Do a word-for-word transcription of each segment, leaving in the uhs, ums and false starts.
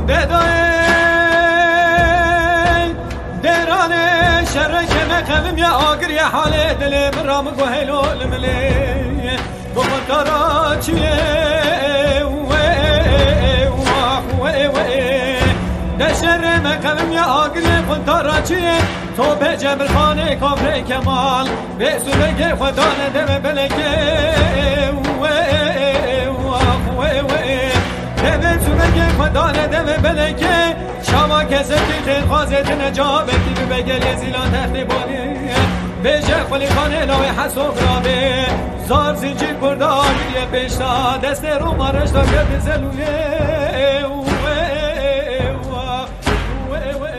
Dedayê deranê şereke me qevim ya agir ya halê dilê min ra min go helo li milê. Go xwe tara çiyê, we, wah, we, we. De şerê me qevim ya agir ya xwe tara çiyê. To pece bir xanê kafrê Kemal. Bê sûvegê xwe dane deve belekê. We, wah, we, we. Deve sûvegê xwe dane deve belekê. Şama kesekî xêrxwazê tine cabetî bibe gelê zîlan textê bonê. Bêje xwelî xanê lawê heso xirabê. Zar zincîr kurda agiriye pêşta. Destê Roma reşta kerde zelûyê. We, wah, we, we.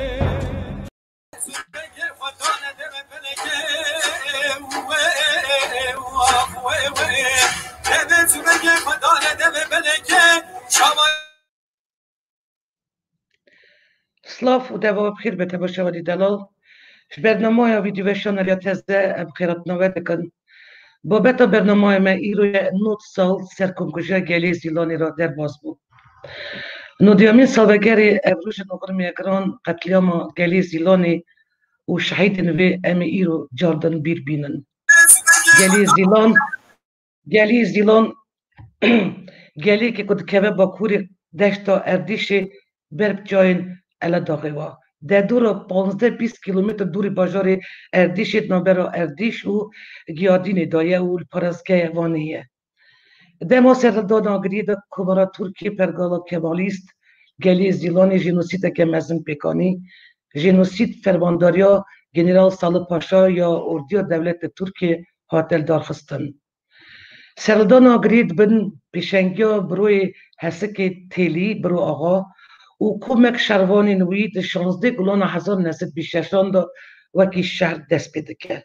Silav û deva we bi xêr be temaşevanî delal. Ji bernamaya Vîdyoveşaneriya Teze em xêratina we dikin. Babeta bernamaya me îro ye nod sal ser komkujiya gelê Zîlanê re derbas bû. Nodiyamîn salvegerê ev roj e, nû xirmê giran qetlîama gelê Zîlanê û şehîdên vê em ê îro cardin bîr bînin. Gelê Zîlan, gelê Zîlan, gelêkê ku dikeve bakurê deşta Erdîşê ber bi çayên Eledaxê wa. De dûra panzdeh bîst kîlometr dûrî bajarê Erdîşê di navbera Erdîş û Giyadînê de ye û li parêzgeha Wanê ye. Dema serdana agiriyê de Komara Tirkiyê pergala Kemalîst gelê Zîlanê jenosîdeke mezin pêk anî. Jenosîd fermandariya General Salih Paşa ya ordiya dewleta Tirkiyê hate lidarxistin. Serdana agiriyê di bin pêşengiya Biroyê Hesikê Têlî, Biro Axa û komek şervanên wî di şazdeh Gulana hezar neh sed bîst şeşan de wekî şer dest pê dike.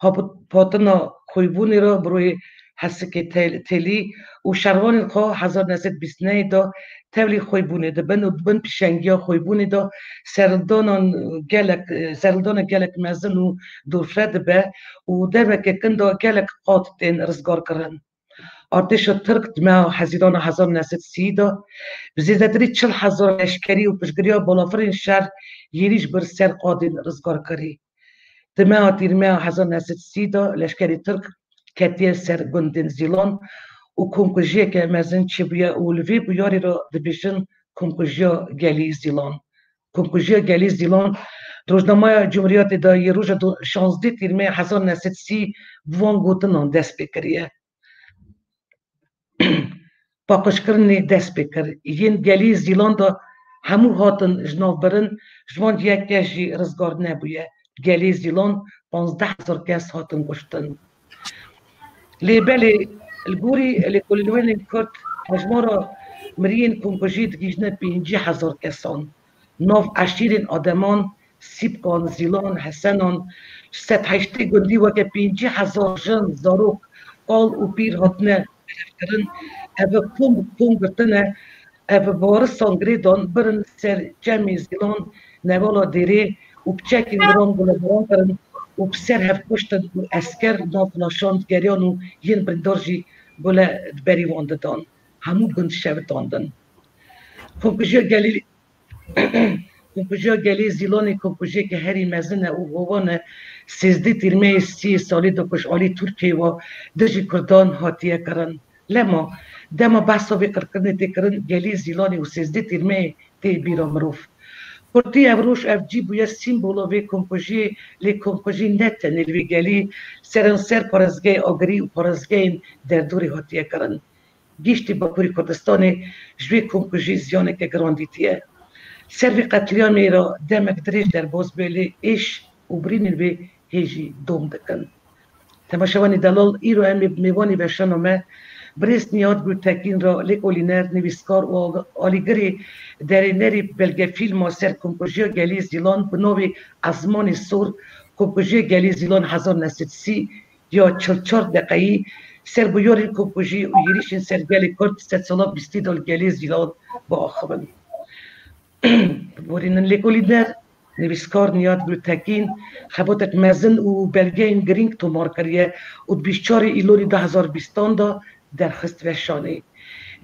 Hapûtpatina Xoybûnê re Biroyê Hesikê Tel-, Têlî û şervanên xwe hezar neh sed bîst nehê de tevlî Xoybûnê dibin û di bin pêşengiya Xoybûnê de serhildanan gelek, serhildanek gelek mezin û dorfire dibe û derveke kin de gelek qad tên rizgarkirin. Artêşa Tirk di meha Hezîrana hezar neh sed sî de bi zêdetirî çil hezar leşkerî û piştgiriya balafirên şer êrîş bir ser qadên rizgarkirî. Di meha Tîrmeha hezar neh sed sî de leşkerê Tirk ketiye ser gundên Zîlan û komkujiyeke mezin çêbûye û li vê bûyerê re dibêjin komkujiya gelî Zîlan. Komkujiya gelî Zîlan di rojnameya Cumhuriyetê de yê roja do-, şazdeh Tîrmeyê hezar neh sed sî bi van gotinan dest pê kiriye. Paqijkirinê dest pê kir. Yên gelî Zîlan de hemû hatin ji nav birin, ji van yek kes jî rizgar nebûye. Gelê Zîlan panzdeh hezar kes hatin kuştin. Lê belê li gorî lêkolînwanên Kurd hejmara miriyên komkujî digihîjine pêncî hezar kesan. Nav eşîrên Ademan, Sîpkan, Zîlan, Hesenan, ji sed heştê gundî weke pêncî hezar jin, zarok, kal û pîr hatine berevkirin. Ev kom bi kom girtine, ev bi warisan girêdan birin ser çemê Zîlan, Nevala Dêrê û bi çekên giran gulebaran kirin û bi ser hev kuştin û esker nav laşan digeriyan û yên birîndar jî gule di berî wan didan. Hemû gund şewitandin. Komkujiya Gelî Komkujiya gelê Zîlanê komkujiyeke herî mezin e û hovan e. Sêzdeh Tîrmeyê sî salî de ku ji alî Tirkiyeyê ve dijî Kurdan hatiye kirin. Lema dema behsa vê qirkirinê tê kirin, gelê Zîlanê û sêzdeh Tîrmeyê tê bîra mirov. Kurtî ev roj ev cî bûye sîmbola vê komkujiyê, lê komkujî ne tenê li vê gelî, seranser parêzgehê agirî û parêzgehên derdorê hatiye kirin. Giştî Bakurê Kurdistanê ji vê komkujî ziyaneke giran dîtiye. Ser vê qetlîamê re demek dirêj derbas bûye, lê êş û birînên vê hê jî dom dikin. Temaşevanê delal, îro em ê bi mêvanê veşana me, birêz Niyad Gultekîn re lêkolîner, nivîskar û alîgirê derênerê belgefîlma ser komkujiya gelê Zîlan bi navê Ezmanê Sor, komkujiya gelê Zîlan hezar neh sed sî, ya çil çar deqeyî ser bûyerên komkujî û yêrîşên ser gelê Kurd sedsala bîstî de li gelê Zîlan biaxivin. Borînin lêkolîner, nivîskar Niyad Gultekîn xebatek mezin û belgeyên girîng tomar kiriye û di bîst çarê Îlonî du hezar bîstan de derxist veşanê.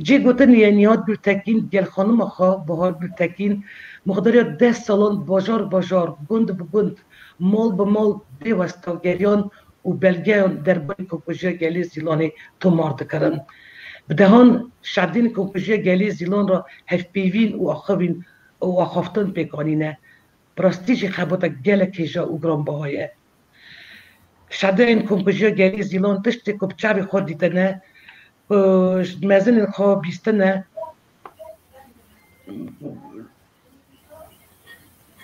Cê gotinê ye Nihat Gultekîn, gel xanima xwe Bahar Gultekîn, mixdariya deh salan bajar bajar, gund bi gund, mal bi mal bê westa geriyan û belgeyan derbarê Komkujiya Gelê Zîlanê tomar dikirin. Bi dehan şedên Komkujiya Gelê Zîlan re hevpeyvîn û axivîn û axaftin pêk anîne. Bi rastî jî xebatek gelek hêja û giranbaha ye. Şedên Komkujiya Gelê Zîlan tiştê ku bi çavê xwe dîtine, ku ji mezinên xwe bîstine,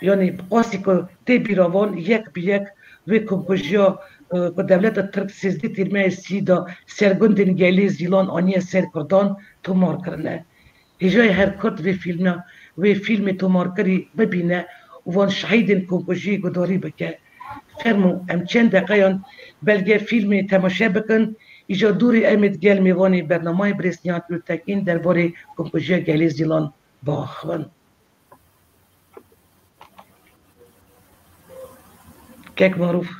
yanî bi qasî ku tê bîra van yek bi yek wê komkujiya, e, ku dewleta Tirk sêzdeh tîrmeyê sî de ser gundên Gelê Zîlan aniye ser Kurdan tomar kirine. Hêjayê her Kurd vê fîlme, wê fîlmê tomarkirî bibîne û van şehîdên komkujiyê guhdarî bike. Fermo, em çend deqeyan belge fîlmê temaşe bikin, îja dûrî em ê digel mêvanê bernameyê birêz Nihat Gultekîn derbarê komkujiya Gelê Zîlan biaxivin. Kek Maruf.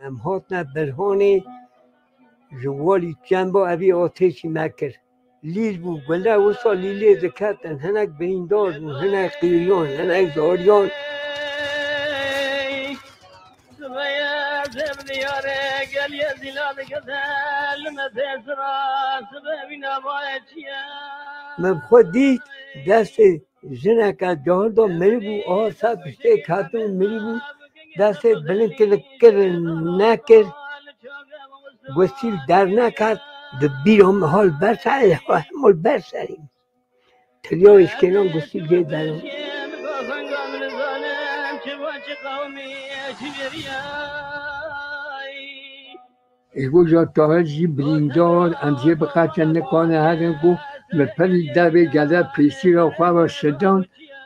Em hatine Berhanê ji walî çemba evî atêşî me kir. Lîl bû, gule wisa lîlê diketin, hinek birîndar bûn, hinek qîriyan, hinek zariyan. Min bi xwe dît destê jineke cahil da mirî bû, aha ser piştê ketin û mirî bû, destê bilind kir, kir nekir, gustîl derneket, di bîra min hal ber serê, hema li ber serê min. Tiriya êşkênan gustîl jê derin. Ê goja Tahir jî birîndar, em jê biqetin nikane herin ku min pirî devê gele pêsîra xwe ve şidan,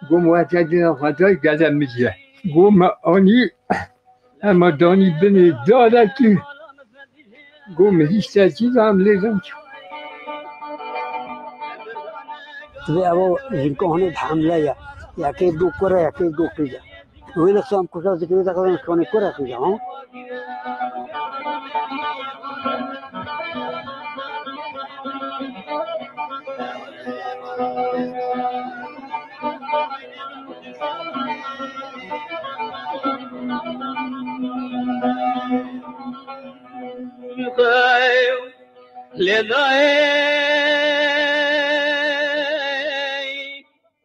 got weke dina xwe dayî gele miriye. Got me anî, hema danî binê darekî, got min hîştekî ve em lê zanî. Divê ew jinka hanê bi hemle ye. Yekê du kur e, yekê du qîz e. Wê li xisam kuşa zikirê de qizan şonê kur e qîz e, ha?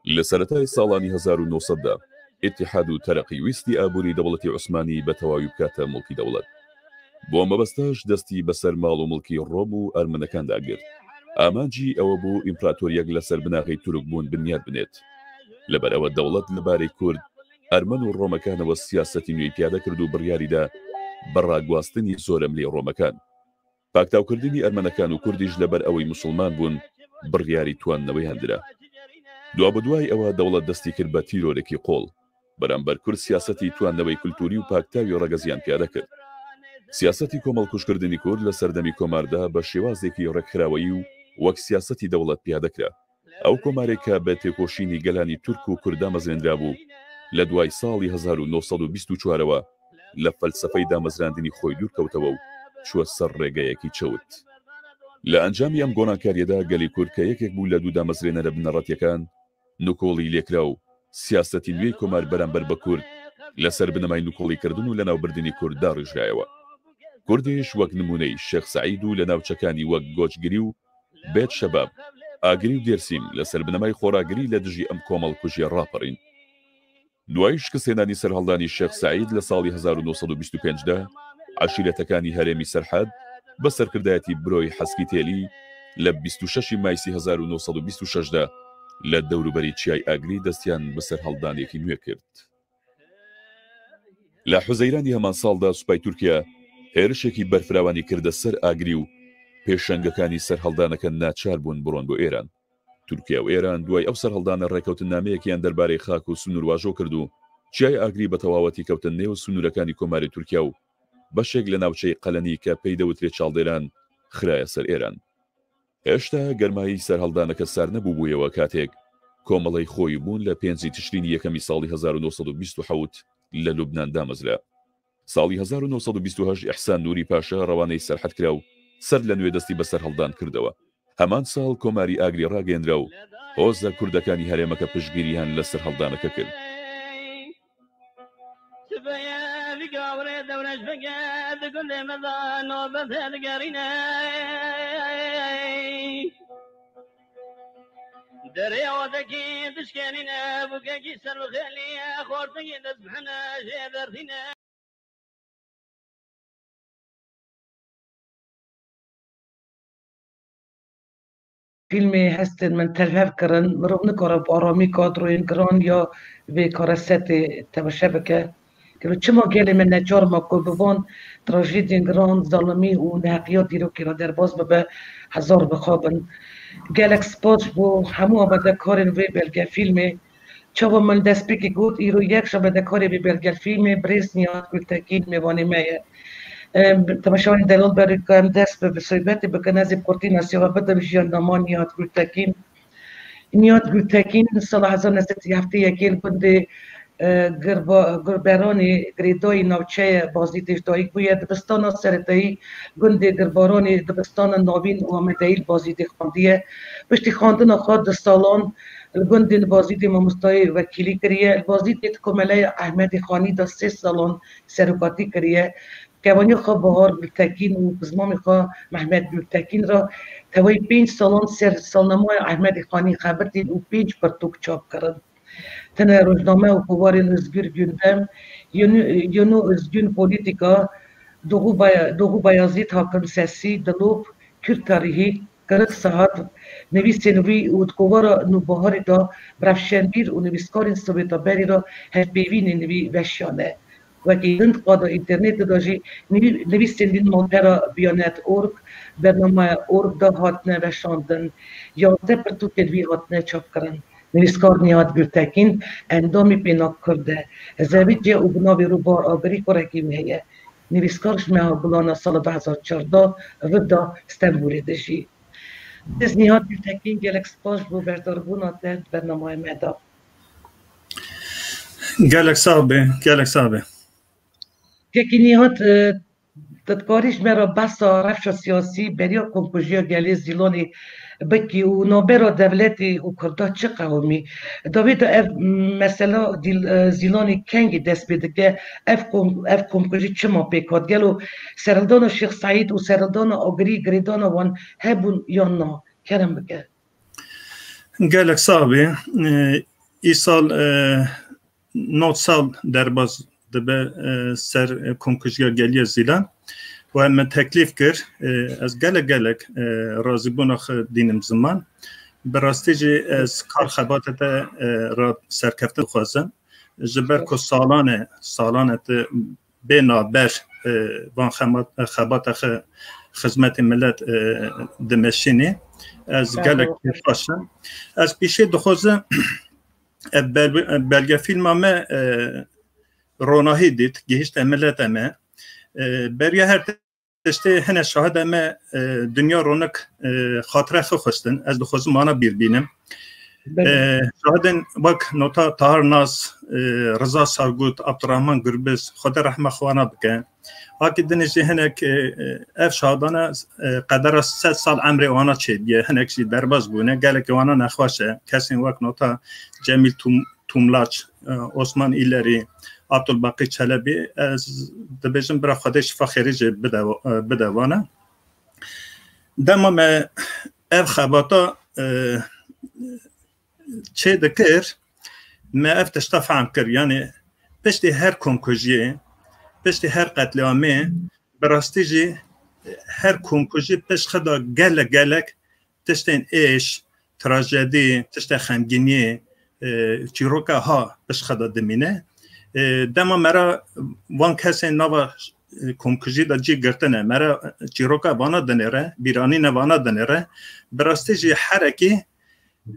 Li seretayê salani hezar û neh sed de Îtîhad û Tereqî wîstî abûrî dewletî Osmanî bi tewawî bikate milkî dewlet. Bo mebesta ji destî bi ser mal û milkî Rom û Ermenekan de girt. Amancî ewe bû împeratoriyek li ser binaxê Tirkbûn binyar binêt. Li ber ewe dewlet li barê Kurd, Ermen û Romekan ewe siyasetî nû piyade kir û biryarî da bi raguhastinî zoremlê Romekan. Paktawkirdinî Ermenekan û Kurdî ji li ber ew ê misilman bûn, biryarî tuwandinewê hindira. Dua bi duayî ewa dewlet destî kir bi tîrorekî qol. Beramber Kurd siyasetî tuwandinewê kulturî û paktawî regeziyan piyade kir. Siyasetî komelkujkirdinî Kurd li serdemî komar de bi şêwazekî rekxiraweyî û wek siyasetî dewlet piyade kira. Ew komarê ke bi têkoşînî gelanî Tirk û Kurd damezrêndirabû, li duway salî hezar û neh sed û bîst û çar ewa li felsefeyê damezrandinî xwe dûr kewtewe û çûye ser rêgeyekî çewt. Li encamî em gonankariyê de gelê Kurd ke yekek bû li dû damezrênere binneretîyekan, nikolî lêkira û siyasetî nûyê komar beramber bi Kurd li ser binemayê nikolîkirdin û li navbirdinî Kurd darêjirayewe. Kurdêş wek nimûneyî Şêx Seîd û li navçekanî wek Goçgirî û Bêt Şebab, Agirî û Dêrsîm li ser binemayê xoragirî li dijî em komelkujiyê raperîn. Duayî şikistênanî serhildanî Şêx Seîd li salî hezar û neh sed û bîst û pênc de eşîretekanî herêmî Serhed bi serkirdayetî Biroyî Heskî Têlî li bîst û şeşî Mayîsî hezar û neh sed û bîst û şeş de li dewrûberî Çiyayê Agirî destiyan bi serhildanekî nû kirt. Li Huzeyranî heman sal de supay Tirkiye hêrişekî berfirawanî kirde ser Agirî û pêşengekanî serhildaneke naçar bûn biron bo Êran. Tirkiye û Êran duway ew serhildane rêkewtinnameyekiyan derbarê xak û sinûr wajo kir û Çiyayê Agirî bi tewawetî ketin nêw sinûrekanî Komarê Tirkiye û beşek li navçeyê Qelenî ke pey de witirê Çaldêran خرایە سەر ئێران. هێشتا گەرمایی سەرهەڵدانەکە سار نەبووبوویەوە، کاتێک کۆمەڵەی خۆی بوون لە پێنجی تشرینی یەکەمی ساڵی هەزار و نۆ سەد و بیست و حەوت لە لوبنان دامەزرا. ساڵی هەزار و نۆ سەد و بیست و هەشت ئیحسان نوری پاشا ڕەوانەی سەرحەد کرا و سەر لە نوێ دەستی بە سەرهەڵدان کردەوە. هەمان ساڵ کۆماری ئاگری ڕاگەیەندرا و هۆزە کوردەکانی هەرێمەکە پشتگیریان لە سەرهەڵدانەکە کرد. Sibê vî gavirê dewreş bike, di gundê me de nobet hedigerîne. Derê otekî dişkenîne, bûkekî ser bi xêlî, xortekî dest bihene jê dertîne. Fîlmê hestên min telhev kirin, mirov nikare bi aramî kadroyên giran ya vê kare setê temaşe bike. Gelo çima gelê me neçar ma ku bi van trajediyên giran, zalimî û neheqiya dîrokê re derbas bibe, hezar bixabin. Gelek spas ji bo hemû amadekarên vê belgefîlmê. Çawa min destpêkê got, îro yek ji amadekarê vê belgefîlmê birêz Nihat Gultekîn mêvanê me ye. Em, temaşevanên delal, berê ku em dest bi, bi sohbetê bikin, ez ê bi kurtî nasiya we bidim, jiyannama Nihat Gultekîn. Nihat Gultekîn sala hezar neh sed û heftê yekê li gundê, e, Girba-, Gurberanê girêdayî navçeyê Bazîdê ji dayik bûye. Dibistana seretayî gundê Girbaranê dibistana navîn û amedeyî li Bazîdê xwendiye. Piştî xwendina xwe du salan li gundê li Bazîdê mamostayê wekîlî kiriye. Li Bazîdê di komeleya Ehmedê Xanî de sê salan serokatî kiriye. Kevaniya xwe Bahar Gultekîn û pizmamê xwe Mehmet Gultekîn re tewayî pênc salan ser salnemeya Ehmedê Xanî xebitîn û pênc pirtûk çap kirin. Tine rojname û kovarên Özgür Gündem, Yeni, Yeni Özgün Politika, Doğu Baya-, Doğu Bayazît, Hakim Sesî, Dilop, Kürt Tarihî, Kırık Saat, nivîsên wî û di kovara Nûbiharê de bi rewşenbîr û nivîskarên Soweta berê re hevpeyvînên wî veşiyane. Wekî din di qada înternetê de jî nivî-, nivîsên wî malpera Biyanet org, bername org de hatine veşandin. Yanzdeh pirtûkên wî hatine çapkirin. Nivîskar Nihat Gultekîn endamê Pênak Kurd e. Hezevî cih û bi navê Rûbar Agirî kurekî wî heye. Nivîskar ji meha Gulana sala du hezar çardeh riv da Stenbolê dijî. Ez Nihat Gultekîn, gelek spas ji bo beşdarbûna te di bernameyê me de. Gelek sax be, gelek sax be. Kekî Nihat, e, tu dikarî ji me re behsa rewşa siyasî beriya komkujiya gelê Zîlanê bikî û navbera dewletê û Kurda çi qewimî? Di vê de ev mesela dîl-, e, Zîlanê kengî dest pê dike? Ev kom-, ev komkujî çima pêk hat? Gelo serhildana Şêx Seîd û serhildana Agirî girêdana wan hebûn yan na? Kerem bike. Gelek sax bî. E, îsal, e, nod sal derbas dibe, e, ser, e, komkujiya Geliya Zîlan. We min teklîf kir, e, ez gelek gelek, e, razîbûna xwe dînim ziman. Bi rastî jî ez kar xebata te, e, re serkeftin dixwazim. Ji ber ku salan e, salan e tu bê navber, e, van xemat-, xebata xwe xizmetê milet, e, dimeşînî. Ez gelek kêfxweş im. Ez pîşê dixwazim ev bel-, belgefîlma me, e, ronahî dît, gihîşte milete me. E, beriya her tiştê hine şahide me, e, dinya ronik, e, xatire xwe xwestin. Ez dixwazim wana bîr bînim. E, şahidên wek nota Tahar Nas, e, Riza Sargut, Abdurrahman Gürbüz, Xwedê rehma xwe wana bike. Hakî dinê jî hinek, e, e, ev şahidane, e, qedera sed sal emrê wana çêbiye, hinek jî derbas bûne, gelekî wana nexweş e. Kesên wek nota Cemîl Tum-, Tumlaç, e, Osman İleri, Abdulbaqî Çelebi, ez dibêjim bira Xwedê şifa xêrî jê bide, e, bide wana. Dema me ev xebata, e, çê dikir, me ev tişta fehm kir. Yanî piştî her komkujiyê, piştî her qetlîamê, bi rastî jî her komkujî pişt xwe da gelek gelek tiştên êş, trajedî, tiştê xemgîniyê, e, çîroka ha pişt xwe da dimîne. E, dema me re van kesên nava, e, komkujî de cî girtine, me re çîroka vana dinêre, bîranîne vana dinêre. Bi rastî jî herekî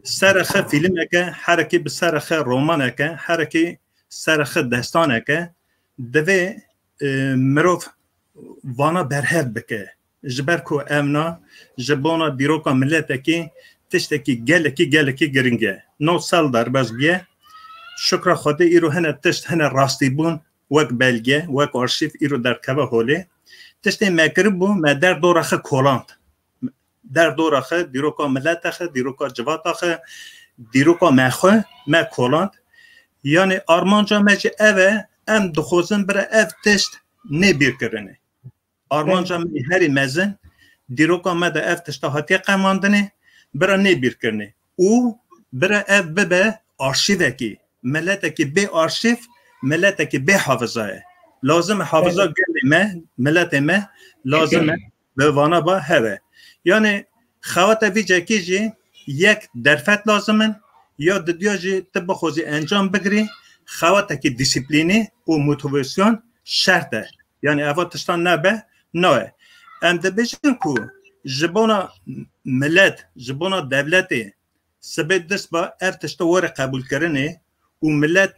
serê xwe fîlmeke, herekî bi serê xwe romaneke, herekî serê xwe destaneke, divê, e, mirov vana berhev bike. Ji ber ku evna ji bona dîroka miletekî tiştekî gelekî, gelekî giring e. Nod sal derbas bûye. Şukra Xwedê îro hene tişt, hene rastîbûn wek belge, wek arşîv îro derdikeve holê. Tiştê me kiribû, me derdora xwe koland. Derdora xwe, dîroka mileta xwe, dîroka civata xwe, dîroka me xwe, me koland. Yanî armanca me jî ev e, em dixwazin bira ev tişt nê bîrkirinê. Armanca me herî mezin, dîroka me de ev tişta hatiye qemandinê, bira nê bîrkirinê. Û bira ev bibe arşîvekî. Miletekî bê arşîv, miletekî bê hafiza ye. Lazim e hafiza gelê me, miletê me, lazim e bi vana ba heve. Yanî xewata vî cekî jî yek derfet lazim in, ya didiya jî tu bixwazî encam bigirî, xewatekî dîsîplînî û motivasyon şert e. Yanî eva tiştan nebe, naye. Em dibêjin ku ji bona milet, ji bona dewletê sibê dist ba ev tişta were qebûlkirinê û milet,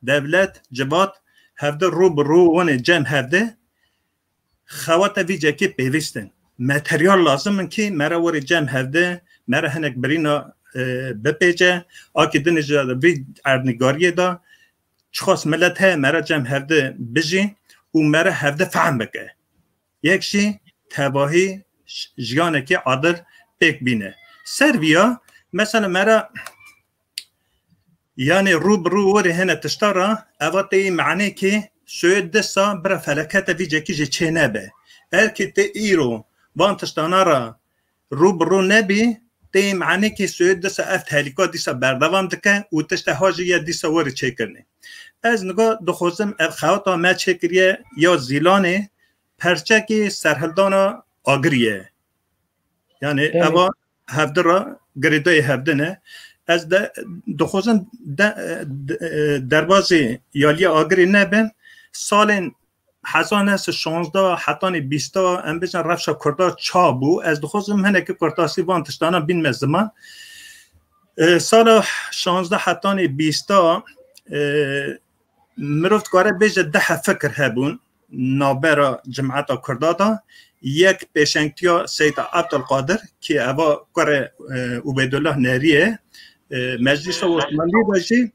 dewlet, civat hevdi rû bi rû wene cem hevdi, xewata vî cekê pêvîst in. Materyal lazim in kî me re werê cem hevdi, me re hinek birîna, e, bipêce, a kî dinê ji vî erdnîgariyê de çiqas milet heye me re cem hevdi bijî û me re hevdi fehm bike. Yek jî tevahî j-, jiyanekî adil pêk bîne. Ser viya, mesela me re Yanî rû bi rû werê hene tişta re, eva tê yî manê kî soyê disa bira felakete vî cekî jî çê nebe. Ev kî tê îro van tiştana re rû bi rû nebî, tê yî manê kî soyê disa ev tehlîka dîsa berdewam dike û tişte ha jî ye dîsa werê çêkirinê. Ez niga dixwazim ev xewata me çêkiriye ya Zîlanê perçekî serhildana Agiriyê. Yanî Belê. Eva hevdi re girêdayê hevdin e. Ez de dixwazim de, de, derbazê yaliya Agirê nebin. Salên hezar neh sed şonzda hetanî bîsta, em bêjin rewşa Kurda ça bû. Ez dixwazim hinekî kurtasî van tiştana bînme ziman. E, sala şonzda hetanî bîsta, e, mirov dikare bêje du heb fikir hebûn navbera cimeta Kurda de. Yek pêşengtiya Seyda Abdulkadir, kî eva kurê, e, Ubeydullah Nerî ye, e, Meclîsa Osmanlî de jî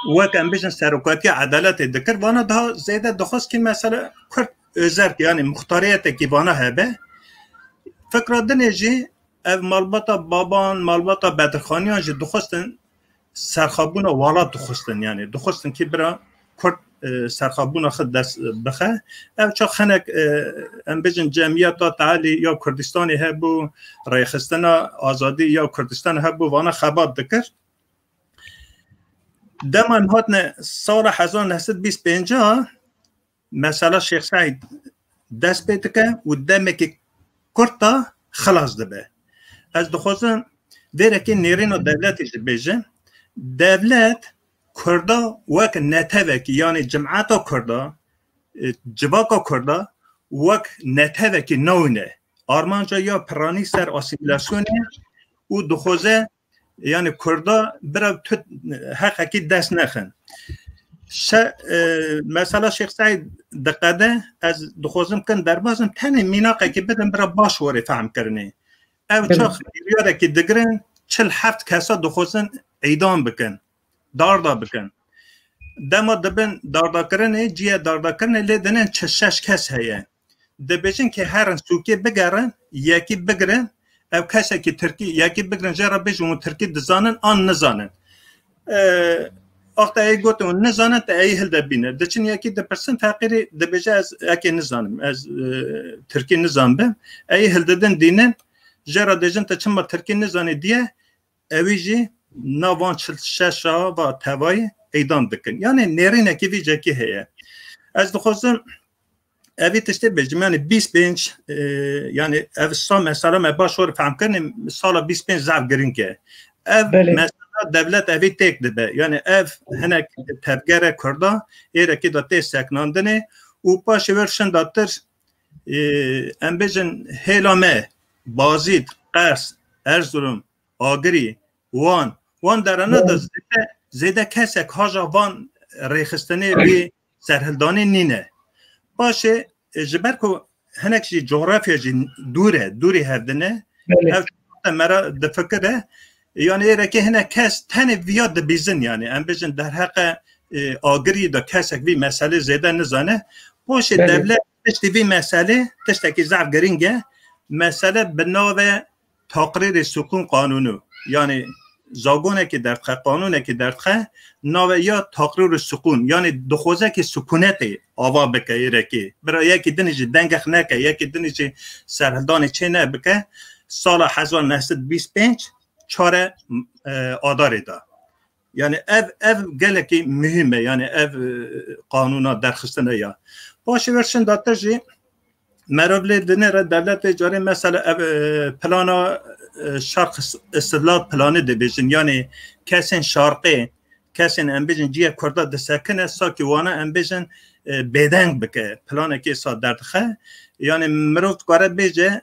wek em bêjin serokatiya edaletê dikir. Vana daha zêde dixwest kî mesela Kurd özerk, yanî muxtariyetekî vana hebe. Fikra dinê jî ev malbata Baban, malbata Bedirxaniyan jî dixwestin serxabûna welat dixwestin, yanî dixwestin kî bira Kurd, e, serxabûna xwe dest, e, bixe. Ev çax hinek, e, em bêjin cemiyeta tealî ya Kurdistanê hebû, rêxistina azadî ya Kurdistanê hebû, vana xebat dikir. Dema em hatine sala hezar neh sed bîst pênc a, mesela Şêx Seîd dest pê dike û demekî kurt de xilas dibe. Ez dixwazim vêrekê nêrîna dewletê jî bêjim. Dewlet Kurda wek netewekî, yanî cimeta Kurda, e, civaka Kurda wek netewekî nayîne. Armanca ya piranî ser asîmîlasyonê û dixwaze, yanî Kurda bira tu heqekî dest nexin. Şe-, e, mesela Şêx Seîd diqede, ez dixwazim kin derbazim, tenê mînaqekî bidim bira baş were fehmkirinê. Ev Belê. Çax biryareke digirin, çil heft kesa dixwazin îdam bikin, darda bikin. Dema dibin dardakirinê, cihê dardakirinê lê dinin çil şeş kes heye. Dibêjin ki herin sûkê bigerin, yekî bigirin, ev kesekî tirkî, yekî bigirin, jê re bêjin hûn tirkî dizanin an nizanin. E, Wexta ey gotin hûn nizanin, te ey hilde bîne. Diçin yekî dipirsin, feqîrî dibêje ez ekê nizanim, ez, e, tirkî nizanbim. Ey hildidin dînin, jê re dêjin te çima tirkî nizanî diye, ewî jî nav van çil şeş a va tevayî îdam dikin. Yanî nêrînekî vî cekî heye. Ez dixwazim evî tiştê bêjim, yanî bîst pênc, e, yanî ev sa mesela me baş were fehm kirinê, sala bîst pênc zaf giring e. Ev Belê. Mesela dewlet evî têk dibe. Yanî ev hinek tevgere Kurda êrekî de tê seknandinê û paşê wer şindatir, e, em bêjin hêla me, Bazîd, Qers, Erzurum, Agirî, Wan, wan derana de Wan. Zêde, zêde kesek haja van rêxistinê vê serhildanê nîne. Paşê, e, ji ber ku hinek jî cografya jî dûr e, dûrî hev din e. Belê. Ev te me re difikire. Yanî êrekê hinek kes tenê viya dibîzin, yanî em bêjin derheqe, e, agirî de kesek vî meselê zêde nizane. Poşê Belê. dewlet piştî vî meselê tiştekî zaf girîng e. Mesele bi navê Taqrîrê Sukûn Qanûnû. Yanî zagonekî derdixe, qanûnekî derdixe, navê ya Taqrîrê Sukûn. Yanî dixwaze ki sukunetê ava bike êrekê. Bira yekî dinî jî dengex neke, yekî dinî jî serhildanê çê nebike. Sala hezar neh sed bîst pênc çare, e, Adarê de. Yanî ev, ev gelekî muhîm e. Yanî ev, e, qanûna derxistine ya. Paşê ver şinda te jî merov lê dinêre dewletê carê mesela ev, e, plana, e, Şarq is-, istiqlal planı dibêjin. Yanî kesên şarqê, kesên em bêjin ciyê Kurda disekine, sakî wana em bêjin, e, bêdeng bike. Planekê sa derdixe. Yanî mirov dikare bêje,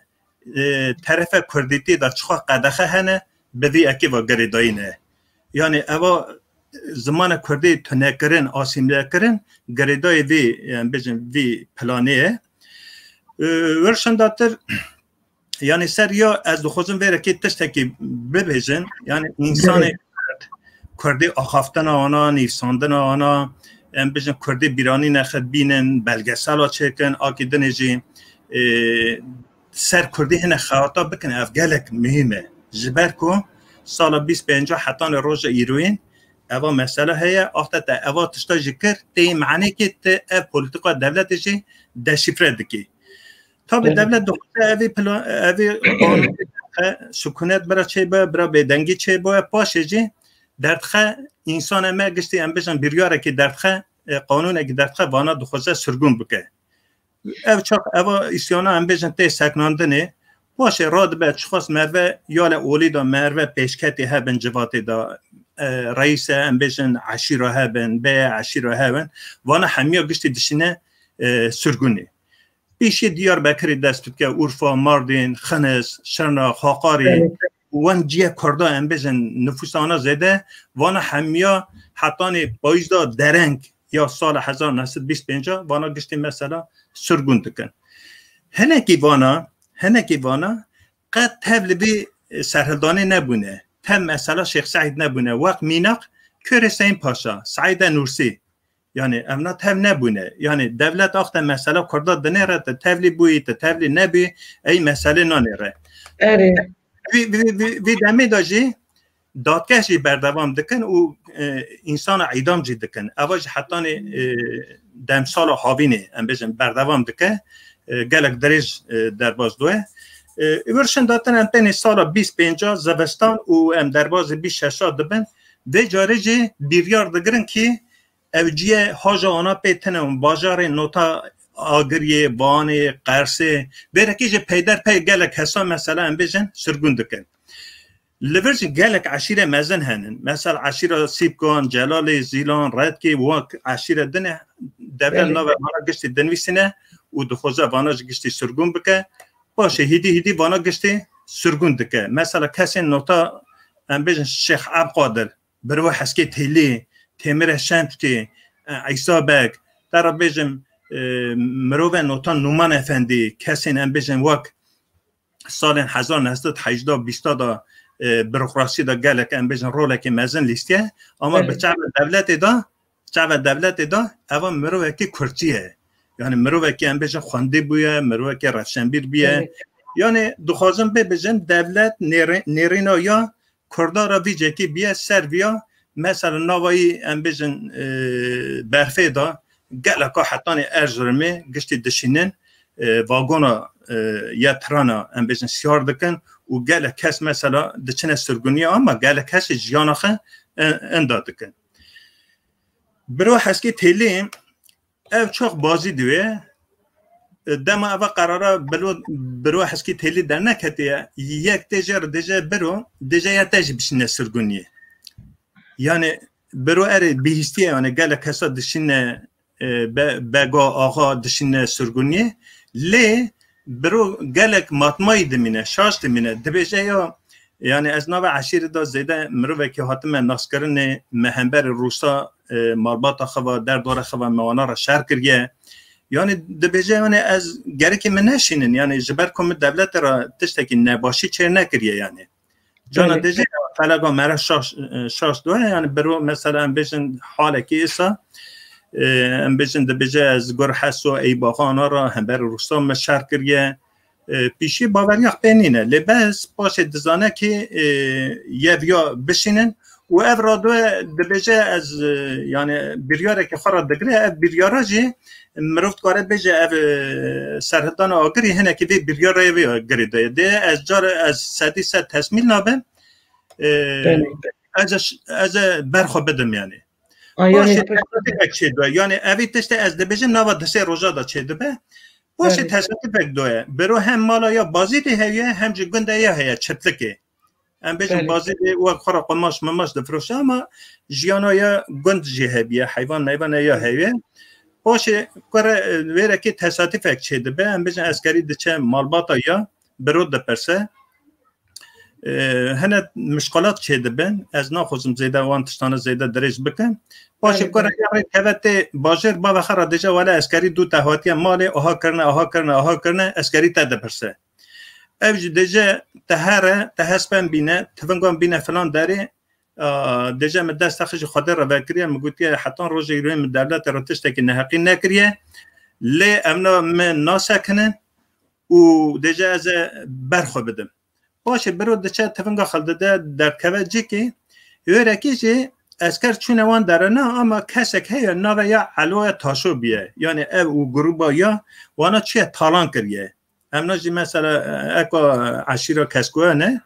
e, terefe kurdîtî de çiqa qedexe hene, bi vî ekê ve girêdayî ne. Yanî eva zimana kurdî tunekirin, asîmlekirin, girêdayî vî, em bêjin, vî planê ye. E, wir şindatir, yanî ser ya ez dixwazim vêrekê tiştekî bibêjin, yanî însanê Belê. kurdî axaftina wana, nivîsandina wana, em bêjin kurdî bîranî nexit bînin, belgesela çêkin, akî dinê jî, e, ser kurdî hine xewata bikin, ev gelek muhîm e. Ji ber ku sala bîst pênca hetanê roja îroyîn eva mesele heye, axte te eva tişta jî kir, tê manekê te ev polîtîka dewletê jî deşîfre dikî. Tabî Evet. dewlet dixwaze evî plan, evî qanûn, e, sukunet bira çêbe, bira bêdengî çêbe, paşê jî derdixe, însanê me giştî em bêjin biryarekî derdixe, e, qanûnekî derdixe vana dixwaze sirgûn bike. Ev çax, eva îsyana em bêjin tê seknandinê, paşê radibe çixas merve ya li olî de merve pêşketî hebin civatê de, e, reîse em bêjin eşîra hebin, bê eşîra hebin, vana hemiya giştî dişine, e, sirgûnê. Pêşî Diyarbekirê dest dike, Urfa, Mardin, Xinis, Şirnex, Haqarî, Evet. wan ciyê Kurda em bêjin nifûsana zêde, vana hemiya hetanê payîzda dereng ya sala hezar neh sed bîst pênc vana giştî mesela sirgûn dikin. Hinekî vana, hinekî vana qet tev li vî, e, serhildanê nebûne. Tev mesela Şêx Seîd nebûne. Weq mînak Kûrê Seîd Paşa, Seîde Nûrsî. Yanî evna tev nebûne. Yanî dewlet axte mesela Kurda dinêre, te tevlî bûyî, te tevlî nebî, ey meselê nanêre. Erê. Vî, vî, vî, vî demê de jî dadgeh jî berdewam dikin û, e, însana îdam jî dikin. Eva jî hetanê, e, demsala havînê, em bêjin, berdewam dike. E, gelek dirêj, e, derbas doye. E, wir şindatin em tenê sala bîst pênca zivistan û em derbazê bîst şeşa dibin. Vê carê jî biryar digirin ki ev ciyê haja ana pê tine û bajarê nota Agiriyê, Vanê, Qersê, vêrekê jî peyder pey gelek hesa mesela em bêjin sirgûn dikin. Li vir jî gelek eşîre mezin henin. Mesela eşîra Sîpkan, Celalê, Zîlan, Redkê, wek eşîre din e, dewlet Belê. navê vana giştî dinivîsîne û dixwaze vana ji giştî sirgûn bike. Paşê hîdî hîdî vana giştî sirgûn dike. Mesela kesên nota, em bêjin Şêx Ebqadir, Birwe Heskê Têlî, Têmire Şentutî, e, Îsa Beg, te re bêjim, e, mirove nota Nûman Efendî, kesên em bêjin wek salên hezar neh sed heyşta bîsta de, e, burokrasî de gelek em bêjin rolekê mezin lîstiye, ama bi Evet. çavê dewletê de, çavê dewletê de eva mirovekî kurtçî ye. Yani mirovekî em bêjin xwendî bûye, mirovekî rewşenbîr bûye. Evet. Yani dixwazim bê bijin dewlet nêrê-, nêrîna ya Kurda re vî cekî biye ser viya, mesela navayî em bêjin, e, berfê de geleka hetanê Erzurumê giştî dişînin, e, vagona, e, ya trana em bêjin siyar dikin û gelek kes mesela diçine sirgûniyê ama gelek kes jî jiyana xwe, e, inda dikin. Biro Heskê Têlî ev çax bazî diwê. Dema eva qerara bilo, biro Heskî Têlî derneketiye, yek tê jê re dêje biro, dêje ya te jî bişîne sirgûniyê. Yani biro erê bihîstiye, yani gelek kesa dişîne, e, be-, bega, axa dişîne sirgûniyê. Lê biro gelek matmayî dimîne, şaş dimîne. Dibêje ya, yani ez nava eşîrê de zêde mirovekî hatime naskirinê, me hemberî Rûsa, e, malbata xwe ve, derdora xwe ve me wana re şer kiriye. Yani dibêje, yani ez gerekê min neşînin, yani ji ber ku min devletê re tiştekî nebaşî çêr nekiriye yani. Cana Belê. Dêje felega mere şaş, şaş doye, yani biro mesela em bêjin halekî îsa, e, em bêjin dibêje ez gur Heso Eybaxana re hember Rûsa me şer kiriye. E, pîşî baveriya xwe pê nîne. Lê bes paşê dizane ki, e, yev ya bişînin û ev radwe dibêje ez, e, yani biryarekê xwe re digire, ev biryara jî mirov dikare bêje ev, e, serhildana agirî hinekî vê biryarê vê agirî de ye. Dê ez car ez sedî sed tesmîl nabim. E, Belê. Ez e ş-, ez e ber xwe bidim yani. Ay, yani Paşê tesadüfek çêdibe. Yani evî tiştê ez dibêjim nava di sê roja da çêdibe. Paşê Belê. Tesadüfek doye. Biro hem mala ya Bazîdê hewiye hem jî gundê ya heye çiftlikê. Em bêjin Belê. Bazîdê wek xwe re qumaş mimaş difiroşe ama jiyana ya gund jî hebiye, heywan meyvane ya hewiye. Paşê kure, e, wêrekê tesadüfek çêdibe. Em bêjin eskerî diçe malbata ya, biro dipirse. E, hene mişqalat çêdibin. Ez naxwazim zêde wan tiştana zêde dirêj bikim. Paşê Belê, kure belê. Ya rê keve tê bajêr, bavê xwe re dêje wele eskerî dû te hatiye malê, aha kirine, aha kirine, aha kirine, eskerî te dipirse. Ev jî dêje te here, te hespen bîne, tivingan bîne filan derê, a, dêje min dest te xijî Xwedê re vekiriye, min gotiye hetan rojê îroyê min devletê re tiştekî neheqî nekiriye. Lê evna min nasekinin û dêje ez ê ber xwe bidim. Paşê biro diçe tivinga xwe dide derdkeve cikê, wêrekî jî esker çûne wan derine ama kesek heye nave ya Eloya Taşo biye. Yani ev û gruba ya wana çiye talan kiriye. Emna jî mesela, e, eko eşîra Keskoya ne,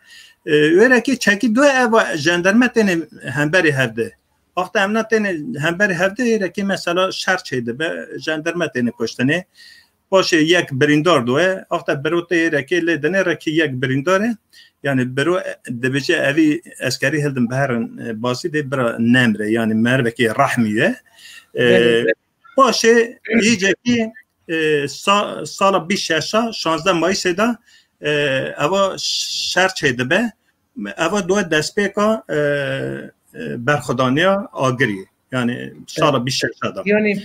e, wêrekî çekî du ev jenderme têne hemberî hevde. Wexta emna têne hemberî hevde wêrekî mesela şer çêdibe, jenderme têne kuştinê. Paşê yek birîndar doye. Wexta biro tê wêrekê lê dinê rekî yek birîndar e. Yani biro, e, dibêje evî eskerî hildin biherin, e, Bazîdê bira nemre. Yani mervekê rehmî ye. E, Belê. Paşê yîcekî, e, sa-, sala bîst şeşa, şazdeh Mayîsê de, e, eva şer çêdibe. Eva doye destpêka, e, e, berxwedaniya agirî. Yani sala bîst şeşa de. Yani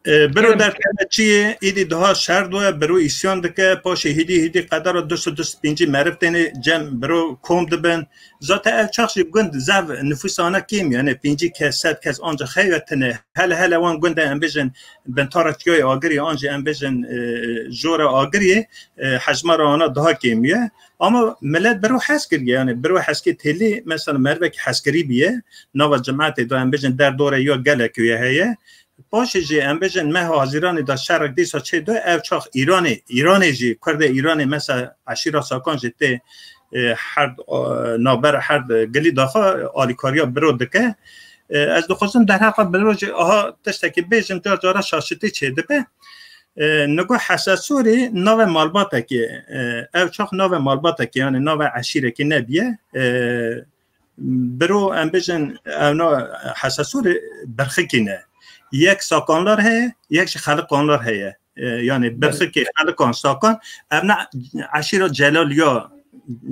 E, biro Yani derkeve çiyê, îdî daha şer doye, biro îsyan dike, paşê hîdî, hîdî qedera du sed û du pêncî meriv têne cem biro kom dibin. Zaten ev çax jî gund zev nüfus ana kêm, yani pêncî kes, sed kes ancak heye tine. Hele hele wan gundê em bêjin Bintara Çiyayê Agirî, an jî em bêjin, e, Jora Agirî, e, hejmara ana daha kêm ye. Ama millet biro hez kiriye, yani biro hezkê têlî, mesela mervek hezkirî biye, nava cemaetê de em bêjin derdore ya gelek wê heye. Paşê jî em bêjin meha Hezîranê de şerek dîsa çê do, ev çax Îranê, Îranê jî, Kurdê Îranê mesela eşîra Sakan jî tê, e, herd, e, navber herd gilî daxwe alîkariya biro dike. E, ez dixwazim derheqa biro jî aha tiştekî bêjim, car cara şaşitî çêdibe. E, nigo Hesesûrî navê malbatekê, e, ev çax navê malbatekê, yani navê eşîrekê nebiye. E, Biro em bêjin, evna Hesesûrê birxikî ne. Yek Sakanlar heye, yek jî Xelikanlar heye. E, yani Belê. Birxikê, Xelikan, Sakan, evna eşîra Celaliya,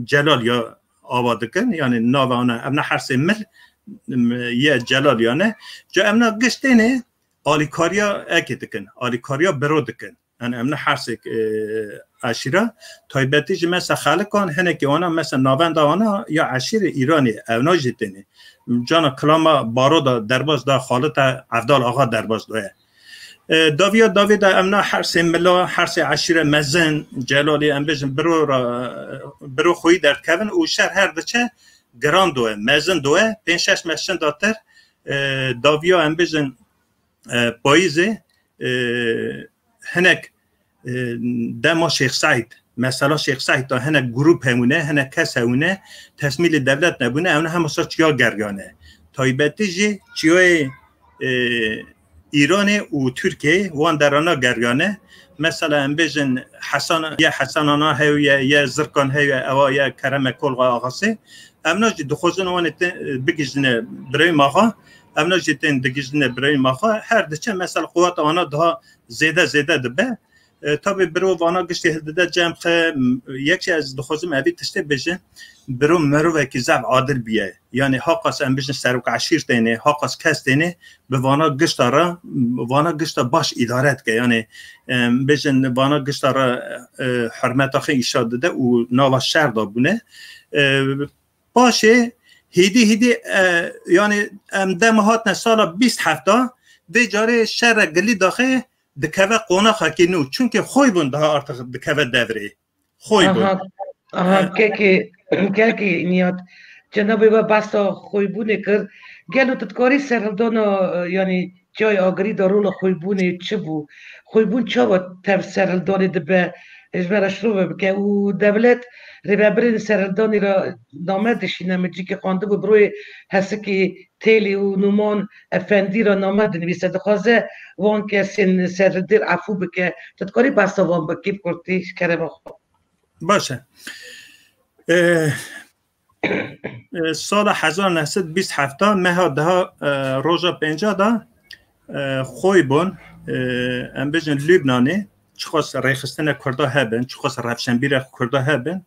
Celaliya ava dikin. Yani nava ana, evna hersê mil, m, ye Celaliya ne. Ca evna giş têne alîkariya ekê dikin, alîkariya biro dikin. Yani em ne hersek, e, eşîra, taybetî jî mesela Xelikan, hinekî wana mesela navenda wana ya eşîrê Îranê, evna jî têne. Cana kilama Baro da derbas da, Xalite Evdal Axa derbas da ye. E, daviya davê de em na hersê mila, hersê eşîre mezin, Celalî em bêjin biro ra, biro xweyî derdkevin û şer her diçe giran doye, mezin doye, pênc şeş meşin datir, e, daviya em bêjin, e, payîzê, e, hinek, e, dema Şêx Seîd, mesela Şêx Seîd da hinek grûp hebûne, hinek kes hebûne, tesmîlê dewlet nebûne, ew ne hema sa çiya geriyane. Taybetî jî çiyayê, e, Îranê û Tirkiyeyê wan derana geriyane. Mesela em bêjin Hesan, ye Hesanana hew ye, ye Zirkan hew ye, ewa ye Kereme Kolga Axasê. Evna jî dixwazin wan ê te, bigihîjine birayê me xwe. Evna jî tên digihîjine birayê me xwe. Her diçe mesela quweta wana daha zêde zêde dibe. E, tabî biro vana giştî hildide cem xe, m-, yek jî ez dixwazim evî tiştê bêjim, biro mirovekî zaf adil bûye. Yanî haqas em bijin serok eşîr têne, haqas kes têne, bi vana gişta re, vana gişta baş îdare dike. Yanî, em, bijin vana gişta re, e, hurmeta xwe îşa dide û nava şer de bûne. E, paşê hêdî hêdî, e, yanî em dema hatine sala bîst hefta, vê carê şere gilî daxê dikeve qonaxekî nû. Çunkî Xoybûn daha artık dikeve devrê. Xoybûn. Aha, aha, kekê, kekê Niyat. Cenabê we behsa Xoybûnê kir. Gelo tu dikarî serhildana, e, yanî Çiyayê Agirî de rola Xoybûnê çi bû? Xoybûn çawa tev serhildanê dibe, ji me re şirove bike û dewlet rêvebirên serhildanê re name dişîne, min cîkê xwendibû, bi royê Hesikê Têlî û Nûman Efendî re name dinivîse, dixwaze wan kesên serhildêr efû bike. Tu dikarî behsa wan bikî bi kurtî, ji kerema xwe? Baş e. E, e, sala hezar neh sed bîst heft meha deha, e, roja pênca de, e, Xoybûn, e, em bêjin Lubnanê, çiqas rêxistine Kurda hebin, çiqas rewşenbîre Kurda hebin,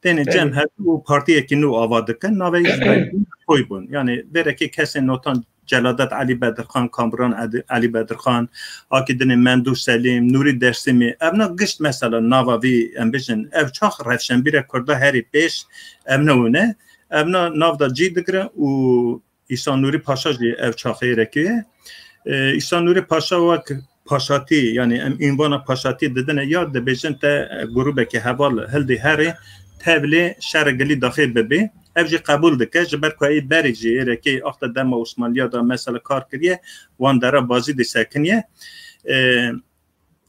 têne Belê. cem hebin û partiyekî nû ava dikin, navê wî Xoybûn. Yanî vêrekê kesên notan Celadet Elî Bedirxan, Kamran Edi-, Elî Bedirxan, akî dinê Mendû Selîm, Nûrî Dêrsimî, evna gişt mesela nava vî, em bijin, ev çax rewşenbîre Kurda herî pêş, evna wine. Evna nav da cî digire û Îsa Nûrî Paşa jî ev çaxê êrekê ye. E, Îsa Nûrî Paşa wek paşatî, yanî em ûnvana paşatî didine ya dibêjin te, e, grûbeke heval hildî herê, tevlê şerê gilî daxê bibê. Ev jî qebûl dike, ji ber ku ê berê jî êrekê axte dema Osmanliya de mesela kar kiriye, wan dera bazî de sekiniye. E,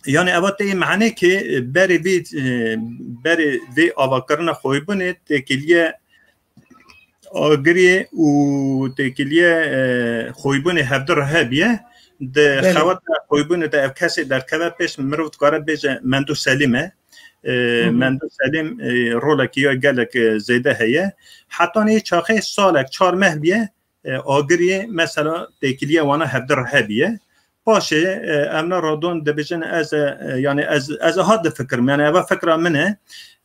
yanî eva tê manê ki berê vê, e, berê vê avakirina Xoybûnê têkiliye Agiriyê û têkiliye, e, Xoybûnê hevdu re hebiye. Di Belê. xewata Xoybûnê de ev kesê derkeve pêş, mirov dikare bêje Mendû Selîm e. E, Hı hı. Mendû Selîm, e, rolekî ya gelek, e, zêde heye. Hetanî çaxê salek, çar meh biye, e, Agiriyê mesela têkiliye wana hevdu re hebiye. Paşê, e, em ne radon dibêjin ez, e, yani ez, ez ha difikirim. Yani eva fikra min e.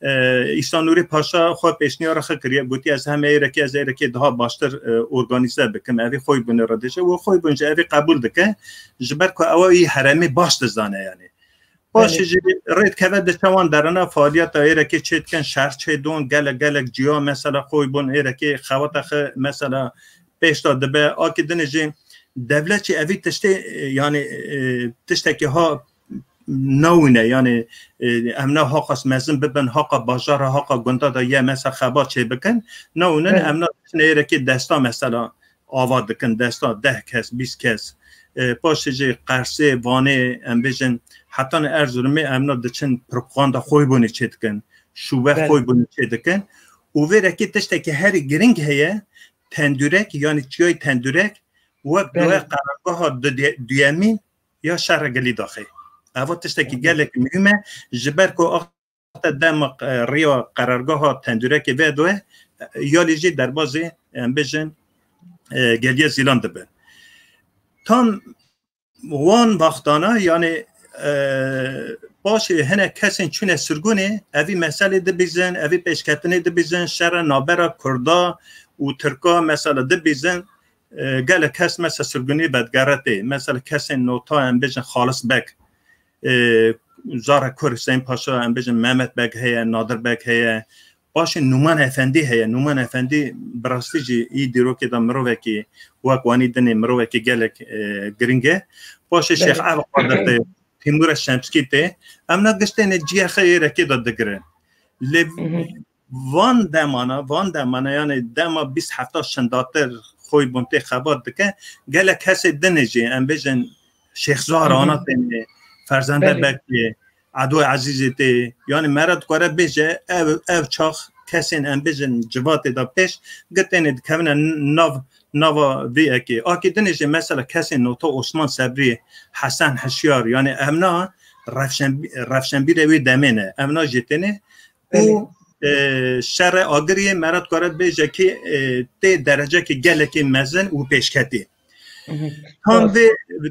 E, Îsa Nûrî Paşa xwe pêşniyara xwe kiriye. Gotiye ez heme êrekê, ez êrekê daha baştir, e, organize bikim. Evî Xoybûnê re dêje. Û Xoybûn jî evî qebûl dike. Ji ber ku ewa wî heremê baş dizane yani. Paşê Belê. jî rê dikeve diçe wan derine faaliyeta êrekê çê dikin, şer çê don, gelek, gelek ciya mesela Xoybûn êrekê xewata xwe mesela pêş de dibe. Akî dinê jî dewlet jî evî tiştê, e, yani, e, tiştekî ha newine, yani, e, em ne haqas mezin bibin, haqa bajara, haqa gunda da ye mesela xebat çê bikin. Newinin Evet. em ne êrekê desta mesela ava dikin, desta deh kes, bîst kes. E, paşê jî Qersê, Vanê, em bêjin, hetanî Erzurumê em ne diçin propaganda Xoybûnê çê dikin, şûve Belê. Xoybûnê çê dikin. Û vêrekê tiştekî herî giring heye, Tendûrek, yani çiyayê Tendûrek, wek Belê. duhe qerargeha du-, duyemîn ya şerê gilî daxê. Eva tiştekî Belê. gelek muhîm e, ji ber ku axte dema, e, riya qerargeha Tendûrekê vedoye, e, yalî jî derbazê, em bêjin, e, Geliyê Zîlan dibin. Tam wan wextana, yani, e, paşê hinek kesên çûne sirgûnê, evî meselê dibîzin, evî pêşketinê dibîzin, şerê navbera Kurda û Tirka mesela dibîzin, e, gelek kes mesela sirgûnî vedigere tê. Mesela kesên nota em bêjin Xalis Beg, e, Zara Kur, Hüseyin Paşa, em bêjin Mehmet Beg heye, Nadir Beg heye. Paşê Nûman Efendî heye. Nûman Efendî bi rastî jî î dîrokê de mirovekî wek wanî dinê mirovekî gelek, e, giring e. Paşê Şêx Belê. Evqadir tê, Tîmûra Şemskî tê. Em ne giştêne ciyê xwe êrekê de digirin. Lê Hı hı. van demana, van demana, yani dema bîst hefta şindatir Xoybûn tê xebat dike, gelek kesê dinê jî, em bêjin Şêxzar Hı hı. ana têne, Ferzende Belê. Bekê, Edo Ezîzê tê, yani mere dikare bêje, ev, ev çax kesên em bêjin civatê de pêş, gitêne dikevine nav, nava vê yekê. Akî dinê jî mesela kesên nota Osman Sebrî, Hesen Hişyar, yani em na rewşen-, rewşenbîrê wê demê ne, em na jê têne û, Belê. e, şerê Agiriyê mere dikare bêje ki, e, tê derecekê gelekê mezin û pêşketî. Tam vê,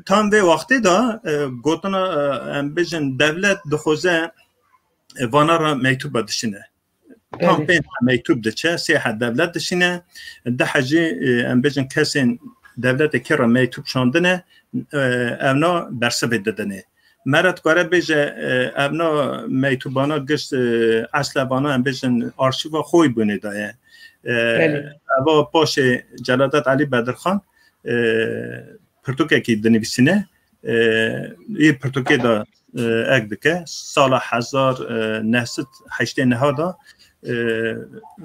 tam vê wextê de, e, gotina, e, em bêjin, devlet dixwaze, e, vana re mektûba dişîne. Tam pê mektûb diçe, sê he devlet dişîne, du he jî, e, em bêjin, kesên devletê kê re mektûb şandine, e, evna bersivê didinê. Mere dikare bêje, e, evna mektûbana gişt, e, eslevana, em bêjin, arşîva xwe bûnê daye. E, eva paşê Celadet Elî Bedirxan, e, pirtûkekî dinivîsîne, e, yê pirtûkê de, e, ek dike. Sala hezar, e, neh sed heştê neh de, e,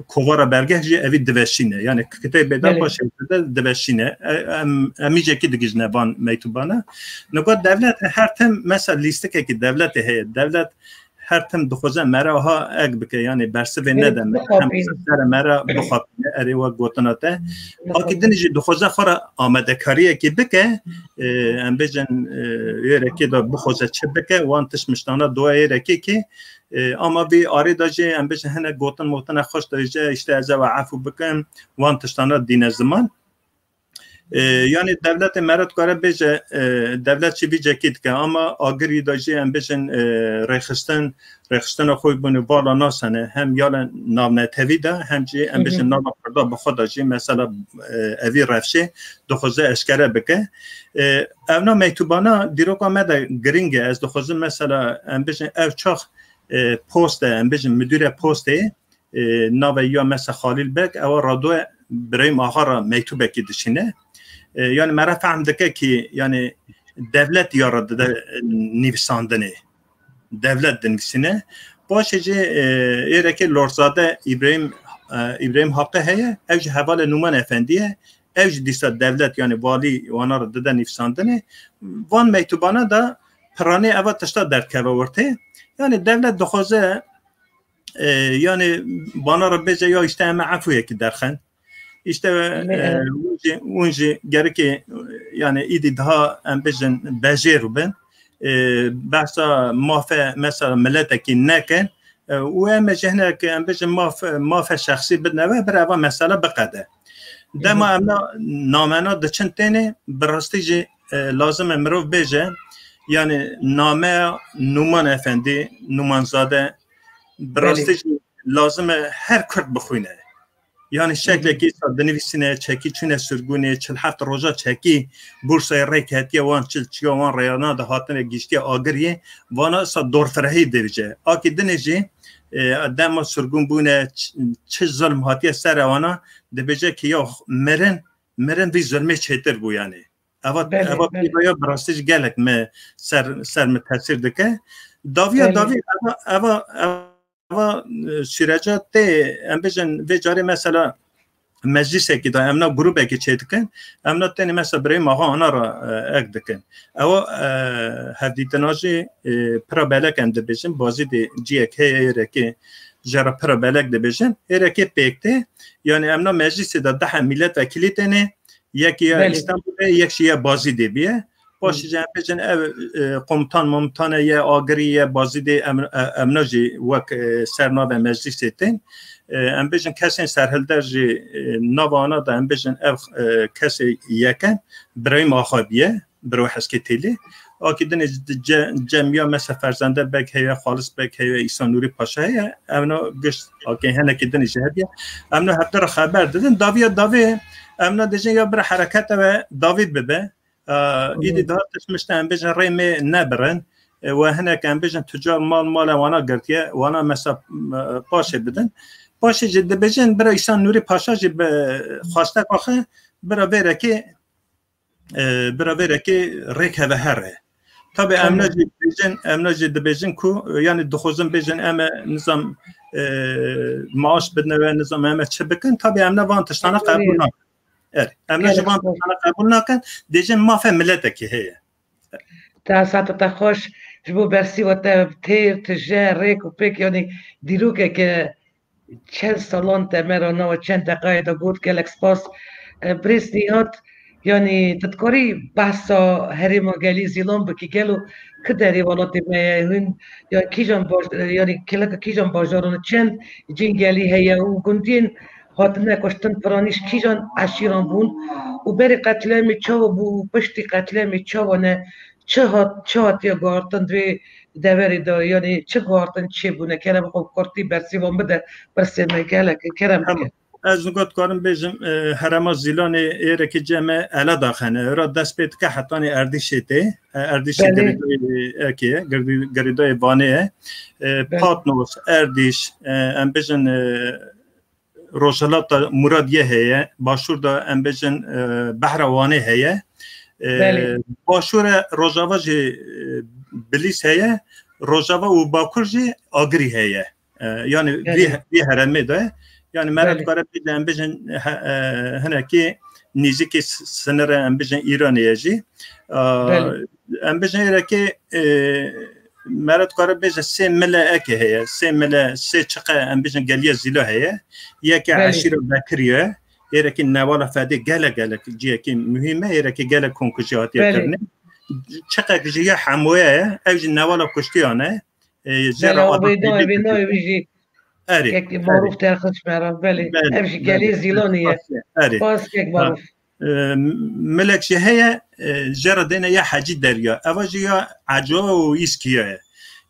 kovara bergeh jî evî diveşîne. Yani kitêbê de paşê de diveşîne. E, em, em îcekî digihîjine van mektûbana. Niha devlet her tim mesela lîstikekî devletê heye. Devlet her tim dixwaze mere ha ek bike, yani bersivê nede me. Hem sere mere bixapîne, erê wek gotina te. Hakî din jî dixwaze xwe re amadekariyekê bike, e, em bêjin, e, êrekê de bixwaze çi bike, wan tişt miştana doya êrekê ki, e, ama vî arê de jî em bêjin hinek gotin motine xweş de jî, işte ez ew efû bikim, wan tiştana dîne ziman. E, yani devletê mere dikare bêje, e, devlet jî vî cekî dike, ama agirî de jî em bêjin, e, rêxistin, rêxistina xwe bûne vala nasene, hem ya li navnetewî de, hem jî em bêjin nava Kurda bi xwe de jî, mesela, e, evî rewşê dixwaze eşkere bike. E, evna mektûbana dîroka me de girîng e. Ez dixwazim, mesela, em bêjin ev çax, e, post e, em bêjin müdüre postê, e, navê ya mesela Xalîl Beg, ewa radoye Birahîm Axa re mektûbekî dişîne. E, yani mere fehm dike ki, yani devlet ya re dide nivîsandinê. Devlet dinivîsîne. Paşê jî, e, êrekê Lorzade Îbrahîm, e, Îbrahîm Haqi heye, ew jî hevalê Nûman Efendî ye. Ew jî dîsa devlet, yani valî wana re dide nivîsandinê. Van mektûbana da piranê eva tişta derdikeve ortê. Yani devlet dixwaze, e, yani bana re bêje ya işte em efûyekî derxin. İşte, e, hûn jî, hûn jî gerekê, yani îdî daha em bêjin bejêr bin. E, behsa mafe mesela miletekî nekin. E, û em jî hinek em bêjin maf-, mafe şexsî bidine ve bir eva mesela biqede. Dema em na-, namena diçin têne, bi rastî jî, e, lazim e mirov bêje, yani nameya Nûman Efendî, Nûmanzade, bi rastî jî lazim e her Kurd bixwîne. Yani şeklekî sa dinivîsîne, çekî çûne sirgûnê, çil heft roja çekî Bursayê rê ketiye, wan çil çiya wan reyana de hatine giştiye agiriyê, vana sa dorfirehî dibêje. Akî dinê jî, e, dema sirgûn bûne, ç-, çi zulm hatiye ser wana, dibêje ki ya mirin, mirin vî zulmê çêtir bû yani. Eva, eva pîva ya bi rastî jî gelek me ser, ser mi tesîr dike. Daviya davî eva, eva, eva, e, süreca tê, em bêjin vê carê mesela meclîsekî de em na grûbekî çêdikin, em na tenê mesela Birahîm Axa ana re, e, ek dikin. Ewa, e, hevdîtina jî, e, pira belek em dibêjin, bazî dê ciyek heye êrekê jê re pira belek dibêjin, êrekê pêk tê, yani em na meclîsê de deh milletvekilî tenê, yek ya Îstanbulê, yek jî ya Bazîdê bîye. Paşê jî em bêjin ev, e, komutan momutane ye, agirî ye, Bazîdê em, e, em ne jî wek, e, ser navê meclîsê tên. E, em bêjin kesên serhilder jî, e, nava ana de em bêjin ev, e, kesê yekem Birahîm Axa bîye, Biro Heskê Têlê. Akî dinê ce-, cem ya mesela Ferzende Beg heye, Xalis Beg heye, Îsa Nûrî Paşa heye. Em no gişt akê henekî dinê jî hediye. Em no hevdî re xeber didin. Daviya davê em no dêjin ya bira herekete ve davî bibe. E, îdî daha tişt mişte em bêjin rê mê nebirin. E, we hinek em bêjin tucar mal male wana girtiye. Wana mesela, e, paşê bidin. Paşê jî dibêjin bira Îsa Nûrî Paşa jî bi xwesteka xwe bira vêrekê e, bira vêrekê rêk heve here. Tabi em ne jî dibêjin, em ne jî dibêjin ku, e, yani dixwazin bêjin em e nizam, e, maaş bidine we, nizam em e çi bikin. Tabi em ne van tiştana qebûl nakin. Er, em ne jî van tiştana qebûl nakin. Dêjin mafe miletekî heye. Te saete te xweş, ji bo bersîva te têr, tije, rêk û pêk, yani dîrokeke çend salan te me re nawa çend deqayê de got, gelek spas. E, Birêz Nîhat, yanî tu dikarî behsa herêma gelî Zîlan bikî, gelo ki derê welatê me ye, hûn ya kîjan baş-, yanî kêleka kîjan bajaran, çend cîn gelî heye û gundiyên Hatine kuştin, piranî ji kîjan eşîran bûn û berî qetlîamê çawa bû û piştî qetlîamê çawa ne, çi hat, çi hatiye guhartin di vê deverê de, yanî çi guhartin çêbûne? Kerem xwe bi kurtî bersîvan bide, pirsê me gelek e, kerem bike. Ez niha dikarim bêjim, e, herêma Zîlanê êrekê cem e, Eladax hene. Ra dest pê dike hetanî Erdîşê tê. E, Erdîşê Belê. Girêdayê Ekê ye, girî-, girêdayê Vanê ye. E, Belê. Patnos, Erdîş, e, em bêjin, e, Rojhilata Muradiye heye, başûr de em bêjin, e, Behra Wanê heye. E, Belê. Başûr e Rojava jî, e, Bilîs heye, Rojava û Bakur jî Agirî heye. E, yani Belê. vî, vî herêmê de, yani meret Belê. kare bêje em bêjin, he, e, hinekî nêzîkî s-, sinire em bêjin Îranê ye jî. E, Belê. Em bêjin êrekê, e, meret kare bêje sê mile eke heye, sê mile, sê çiqe em bêjin geliye Zîla heye. Yeke Belê. Eşîra Bekirî ye, êrekî newala Fedê gelek gelek ciyekî muhîm e, êrekî gelek konkujî hatiye Belê. kirinê. Çiqek jî ya Hemoye ye, ew jî newala kuştiyan e. E, jê Belê, re o adetê vêda, vêda wî jî Erê, kek erê. Maruf derxist me re, belê. Belê, Ev jî belê. Gelê Zîlanê ye. Erê. Spas kek Ha. Maruf. E, milek jî heye, e, jê re dêne ya Hecî Derya. Eva jî ya Eco û Îskiya ye.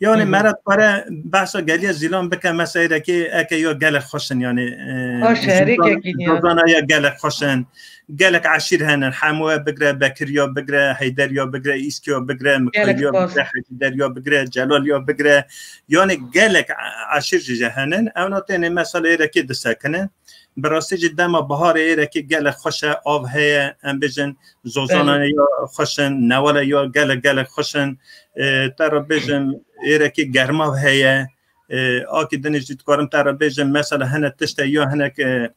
Yani Hı hı. meret kare behsa geliye Zîlan bike, mesela êrekê eke ya gelek xweş in, yani, e, Ha, şehrê Zozan-, kekî ya. Zozana ya gelek xweş in. Gelek eşîr hene, Hemoya bigire, Bekiriya bigire, Heyderiya bigire, Îskiya bigire, Gelek Mikayliya spas. bigire, Hecî Derya bigire, Celaliya bigire. Yani gelek e-, eşîr jî hene. Ewna têne mesela êrekê disekinin. Bi rastî jî dema biharê êrekê gelek xweş e, av heye, em bêjin zozana Belê. ya xweş in, newala ya gelek gelek xweş in. E, te re bêjim êrekê germav heye. E, akî dinê jî dikarim te re bêjim, mesela hene tişte ya hinek, e,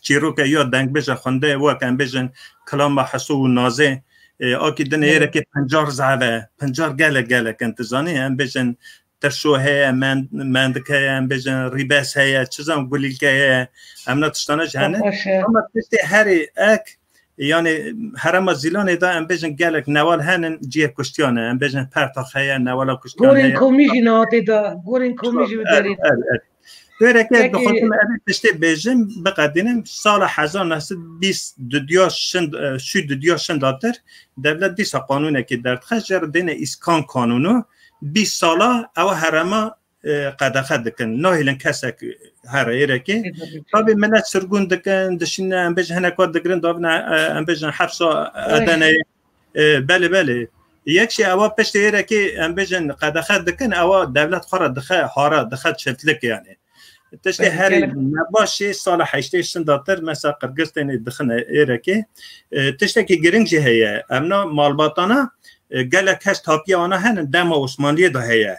çîroke ya dengbêje xwendê wek em bêjin kilama Heso û Nazê, e, akî dinê Belê. êrekê pincar zave, pincar gelek gelek in, tu zanî, em bêjin tirşo heye, men-, mendik heye, em bêjin rîbes heye, çi zan gulîlke heye, em na tiştana jî hene. Baş e. Ama tiştê herî ek, yani herêma Zîlanê de em bêjin gelek newal henin, cihê kuştiyan e, em bêjin pertax heye, newala kuştiyan Gorên heye. Komî jî niha tê de, gorên komî jî Çok, biderîn. Evet, evet, evet. Wêreke Peki. dixwazim evê tiştê bêjim, biqedînim, sala hezar neh sed bîst dudiya şind, e, şû dudiya şindatir, dewlet dîsa qanûnekê derdixe, jê re dêne îskan qanûnû, bîst sala ewa herêma, e, qedexe dikin. Nahêlin kesek here êrekê. Tabii. Tabî millet sirgûn dikin, dişîne, em bêjin hinek wa digirin, davine, e, em bêjin hepsa Ay. Edeneyê. E, belê, belê. Yek jî ewa piştê êrekê, em bêjin, qedexe dikin, ewa dewlet xwe re dixe hara, dixe çiftlik yani. Tiştê Belê, herî gelek. nebaş jî sala heştê şindatir, mesela Qirgizstanê dixine êrekê. E, tiştekî giring jî heye. Em na malbatana, e, gelek kes tapiya wana henin, dema Osmanliyê de heye.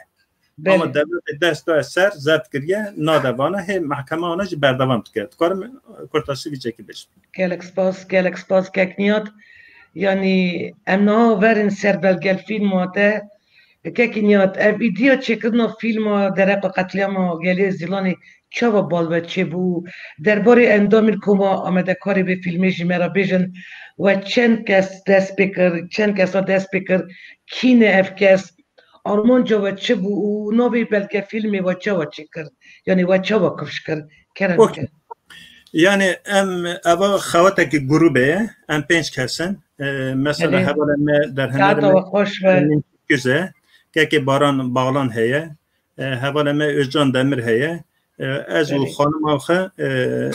Belê. Ama dewletê dest daye ser, zebt kiriye, nade vana, hê mehkema wana jî berdewam dike. Dikarim kurtasî vî çekî bêjim. Gelek spas, gelek spas kek Niyad. Yanî em niha verin ser belgel fîlma te. Kekî Niyad, ev îdiya çêkirina fîlma dereqa qetlîama Gelê Zîlanê çawa bal ve çêbû? Derbarê endamên koma amadekarê vê fîlmê jî me re bêjin, we çend kes dest pê kir, çend kesa dest pê kir, kî ne ev kes? Armanca we çi bû û navê belgefîlmê we çawa çêkir? Yanî we çawa kifş kir? Kerem Okey. bike. Yani em eva xewetekî grûbê ye, em pênc kes in. E, mesela Belê. hevalê me derhênerê Saeta me we xweş be. Emîn Kuz e, kekê Baran Bağlan heye, e, hevalê me Özcan Demir heye, e, ez û Belê. xanima xwe, e,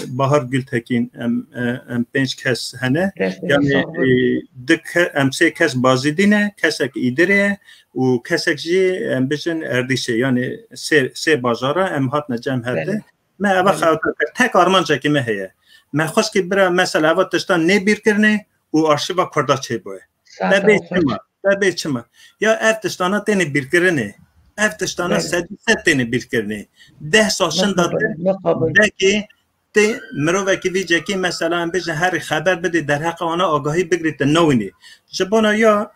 Bahar Gültekin, em, e, em pênc kes hene. Destê Yani, sağ e, olun. di ke-, em sê kes Bazîdî ne, kesek Îdirê ye û kesek jî em bijin Erdîşê. Yani sê, sê bajara em hatine cem hevde. Belê. Me eva Belê. xewta kir. Tek armancekî me heye. Me xwest ki bira mesela eva tiştan nê bîrkirinê û arşîva Kurda çêbûye. Saeta Te bê we xweş. çima? Te bê çima? Ya ev tiştana têne bîrkirinê. Ev tiştana Belê. sedî sed têne bîrkirinê. Deh sal şinda Mixabin, te mixabin. belkî tê mirovekî vî cekî mesela em bêjin herî xeber bidê derheqa wana agahî bigirî te newînî. Ji bona ya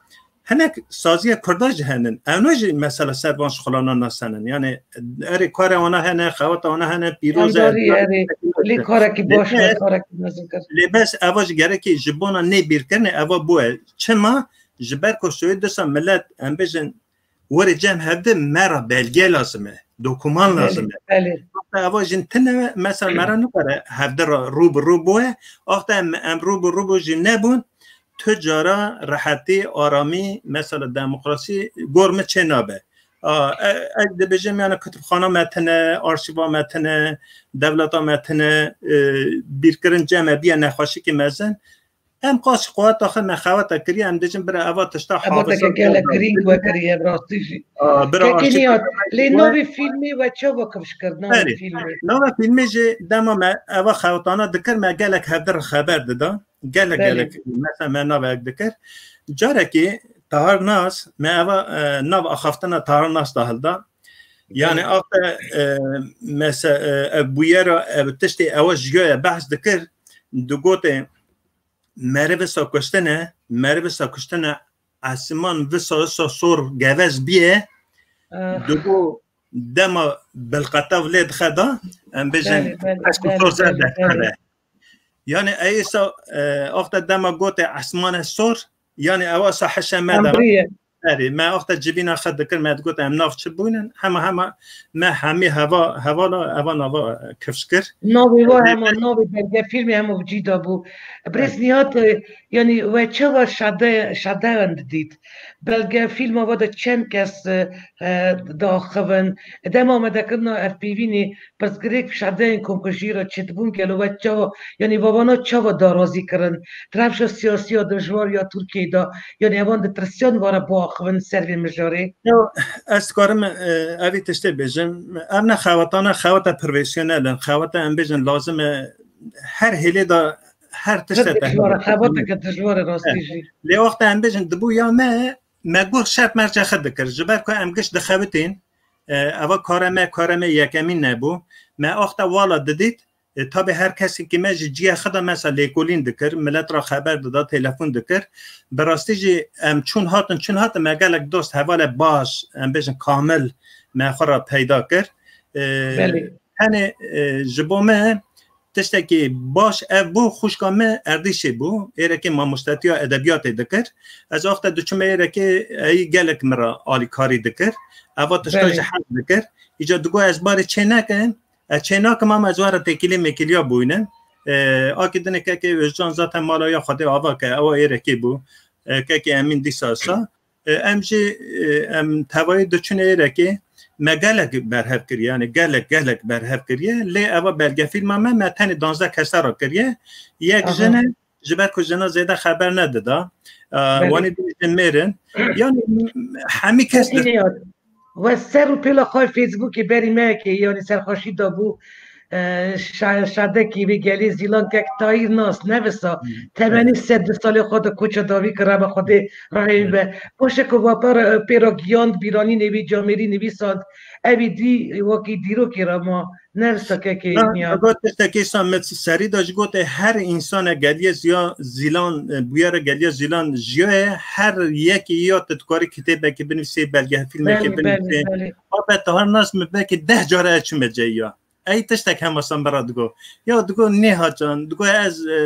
hinek saziya Kurda jî henin. Ewna jî mesela ser van şixulana nasenin. Yani erê kare wana hene, xewata wana hene, pîroz e, Emdarî erê, lê karekî baş Lê e, karekî mezin kir. Lê bes eva jî gerekî ji bona nê bîrkirinê eva bûye. Çima? Ji ber ku soyê disa millet, em bêjin, werê cem hevdi me re belge lazim e. Dokuman lazim e. Belê. Wexta eva jin tine, mesela me re nikare hevdi re rû bi rû bûye. Wexta em, em rû bi rû bû jî nebûn, tu cara rehetî, aramî, mesela demokrasî gor min çê nabe. A, e, ez dibêjim, yani, kutubxana me tine, arşîva me tine, dewleta me tine, e, bîrkirin cem e, biye nexweşikî mezin. Em qas ji quweta xwe me xeweta kiriye, em dibêjin, bira eva tişta Xeweteke hafiza gelek girîng we kiriye, bi rastî jî. A, bira Kekî arşîv Niyaz, lê navê fîlmê we çawa kifş kir, navê Berê. fîlmê? Nava fîlmê jî dema me eva xewetana dikir, me gelek hevdir xeber dida. Gelek, Belê. gelek, mesela me navek dikir. Carekî Tahar Nas, me eva, e, nav axaftina Tahar Nas da hilda. Yani Belê. Axte, e, mese-, e, ev bûyera, ev tiştê ewa ji yo ye behs dikir. Digotê, meriv wisa kuştine, meriv wisa kuştine, esiman wisa, wisa sor gevez biye. Ah. Digo dema bilqetev lê dixe da, em bêjin, Belê, belê, esk û belê, sor ser belê, destxe belê. de. Yani ey wisa, e, axte dema gote esmane sor, yani ewa sa hişe me de. Emriye. Erê, me axte civîna xwe dikir, me digot em nav çi bûnin, hema hema me hemî heva, hevala eva nava kifş kir. Navê wa E, hema navê belge fîlmê hema cî da bû. Birêz Evet. Nihat, e, yani we çawa şade-, şadeyan didît? Belge fîlma wa de çend kes, e, e, diaxivin? Dema me dekirina ev pêvînê, pirsgirêk şadeyên komkujiyê re çêdibûn gelo we çawa, yanî vavana çawa darazî kirin? Di rewşa siyasî ya dijwar ya Tirkiyeyê de, yanî evan ditirsiyan were biaxivin ser vê mijarê? Yo, ez dikarim, e, evî tiştê bêjim. Ev ne xewetane, xewete profesyonel in. Xewete em bêjin lazim e her hêlê de her tişte Pir dijwar e, xeweteke dijwar e rastî Evet. jî. Lê wexta em bêjin dibû ya me, me got şert merce xwe dikir. Ji ber ku em giş dixewitîn, e, eva kare me, kare me yekemîn nebû. Me axte wala didît, e, tabî her kesekî me ji ciyê xwe de mesela lêkolîn dikir, milet re xeber dida, telefon dikir. Bi rastî jî em çûn hatin, çûn hatin me gelek dost, hevalê baş, em bêjin kamil me xwe re peyda kir. E, Belê. Tenê, e, ji bo me tiştekî baş ev bû, xwişka me Erdîşê bû, êrekê mamostetiya edebiyatê dikir. Ez axte diçûme êrekê, ey gelek min re alîkarî dikir. Eva tişta Belê. jî hez dikir. Îca digo ez barê çê nekim, ez çê nakim ama ez were têkilî mêkiliya bûyne. E, akî dinê kekê Özcan zaten mala ya Xwedê ava ke, ewa êrekê bû. E, kekê Emîn dîsa sa. E, em jî, e, em tevayî diçûn êrekê, me gelek berhev kiriye, yani gelek, gelek berhev kiriye. Lê eva belgefîlma me, me tenê danzdeh kese re kiriye. Yek Aha. jin e, ji ber ku jina zêde xeber nedida. E, Belê. Wanî din jin mêr in. Yani hemî kes Peki di- Nihat, we ser û pêla xwe Facebookê berî me yekê, yani serxweşî da bû, e, şa-, şadekî vê gelê Zîlan kek Tahîr Nas, ne wisa, Hmm. temenî Evet. sed du salê xwe de koça dawî kir, Reba Xwedê rahê wî Evet. be. Paşê ku va pê re, pê re giyand, bîranînê wî camêrî nivîsand, evî dî wekî dîrokê re ma, ne wisa kekê Na, Nihat. Got tiştekî sa min serî de ji gotê her însane geliyê ziya Zîlan, e, bûyere geliyê Zîlan jiyo ye, her yekî ya tu dikarî kitêbekê binivîsê, belgefîlmekê Belê, belê, binivîsê. belê. Babet Tahar Nas min belkî deh cara ez çûme ceyiya. Ey tiştek hema san bira digo. Ya digo Nêha can, digo ez, e,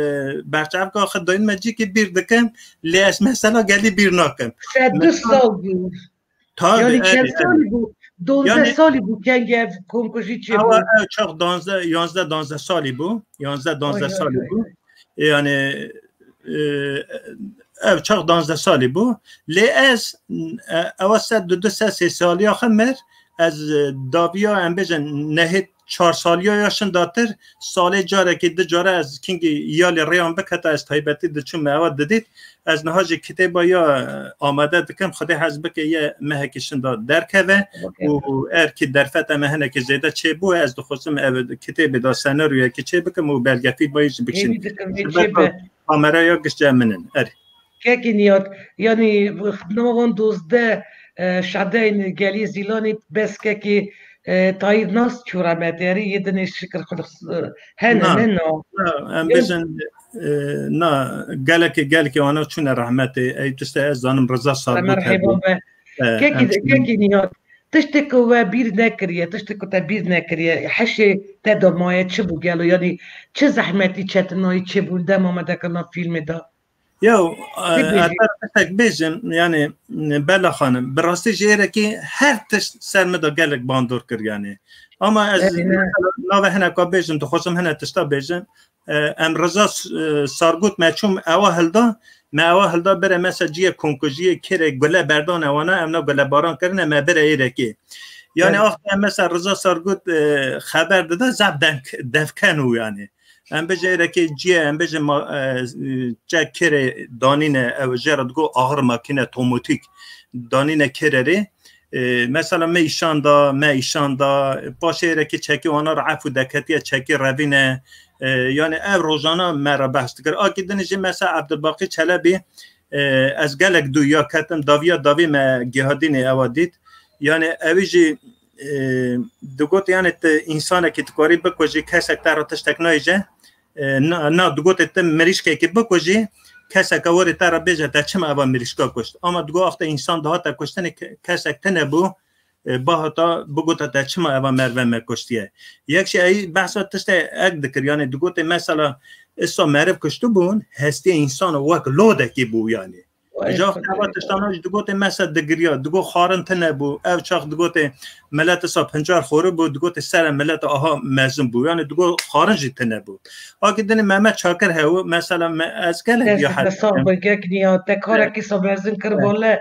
berçavka xwe dayîn me cîkî bîr dikim, lê ez mesela gelî bîr nakim. Sed du Mesela sal bû. Tabii, Yani erê, çend erê. salî bû? Dozdeh Yani salî bû kengê ev komkujî çê Ewa bû. ev çax danzdeh, yanzdeh danzdeh salî bû. Yanzdeh danzdeh Oy, oy, salî oy, bû. oy. Yani, e, ev çax danzdeh salî bû. Lê ez, e, ewa sed du, du sed sê saliya xwe mir, ez, e, daviya, em bêjin, nehê çar saliya ya şindatir, salê carekê du cara ez kingî ya lê rêyan biketa, ez taybetî diçûm me ewa didît. Ez niha jî kitêba ya, e, amade dikim, Xwedê hez bike ye mehekî şinda derkeve Bike. û erkî derfeta me hinekî zêde çêbû, ez dixwazim ev kitêbê de senaryoyekî çê bikim û belgefîlmayî jî bikişînim. Hêvî dikim vê Ji ber çê ku be. Kameraya giş cem min in. Erê. Kekî Niyat, yanî nava van dozdeh, e, şadeyên gelî Zîlanî bes kekî, e, Tahîr Nas çû rehmetê, erê yê dinê şikir xwe, e, hene, Na, ne na? na, em Yê bêjin, e, na, gelekê, gelekê wana çûne rehmetê. Ey tiştê ez zanim Riza Sabit Remer hebû. hêvan be. E, Kekî, em çûn- kekî Niyat, tiştê ku we bîr nekiriye, tiştê ku te bîr nekiriye, heşê te de maye çi bû gelo? Yanî çi zehmetî çetinayî çêbûn dema me dekirina fîlmê de? Yew, e, ez tiştek bêjim, yani, Bela Xanim, bi rastî ji êrekî her tişt ser min de gelek bandor kir, yani. Ama ez, mesela, navê hineka bêjim, dixwazim hine tişta bêjim. E, em Riza S-, e, Sargut me çûm ewa hilda, me ewa hilda bire, mesela, ciyê komkujiyê, kêrê gule berdane wana, em na gule baran kirine, me bire êrekê. Yani, axte, mesela, Riza Sargut, e, xeber dide, zaf denk-, devken û, yani. Em bêjin êrekê ciyê, em bêjin ma-, e, e, çek kêrê danîne, ew jê re digo ağır makine, tomotîk, danîne kêrerê. E, mesela me îşan da, me îşan da, paşê êrekê çekî wana re efû deketiye, çekî revîne. E, yani ev rojana me re behs dikir. Akî din jî mesela Ebdulbaqî Çelebî, e, ez gelek dûya ketim, daviya davî me gihadînê ewa dît. Yani ewî jî e, digot, yani, tu însanekî dikarî bikujî, kesek te re tiştek nayêje, e, na, na, digot, tu mirîşkekî bikujî, keseke werê te re bêje, te çima eva mirîşka kuşt? Ama digot, axte însan dihate kuştinê, ke-, kesek tune bû, e, bahata bigota, te çima eva merve me kuştiye? Yek jî ey behsa tiştek dikir, yani, digot, mesela, îsa meriv kuştibûn, hestiyê însan wek lodekî bû, yani. Ji axtê eva tiştana jî digot, mesela digiriya, digot xwarin tune bû. Ev çax digot, milet îsa pincar xori bû, digot serê milet aha mezin bû. Yani digot xwarin jî tune bû. Akî dinê Mehmet Çakir hew, mesela me, ez gelek ya her. Sağ be, kek Niyat, te karekî sa mezin kir, wele.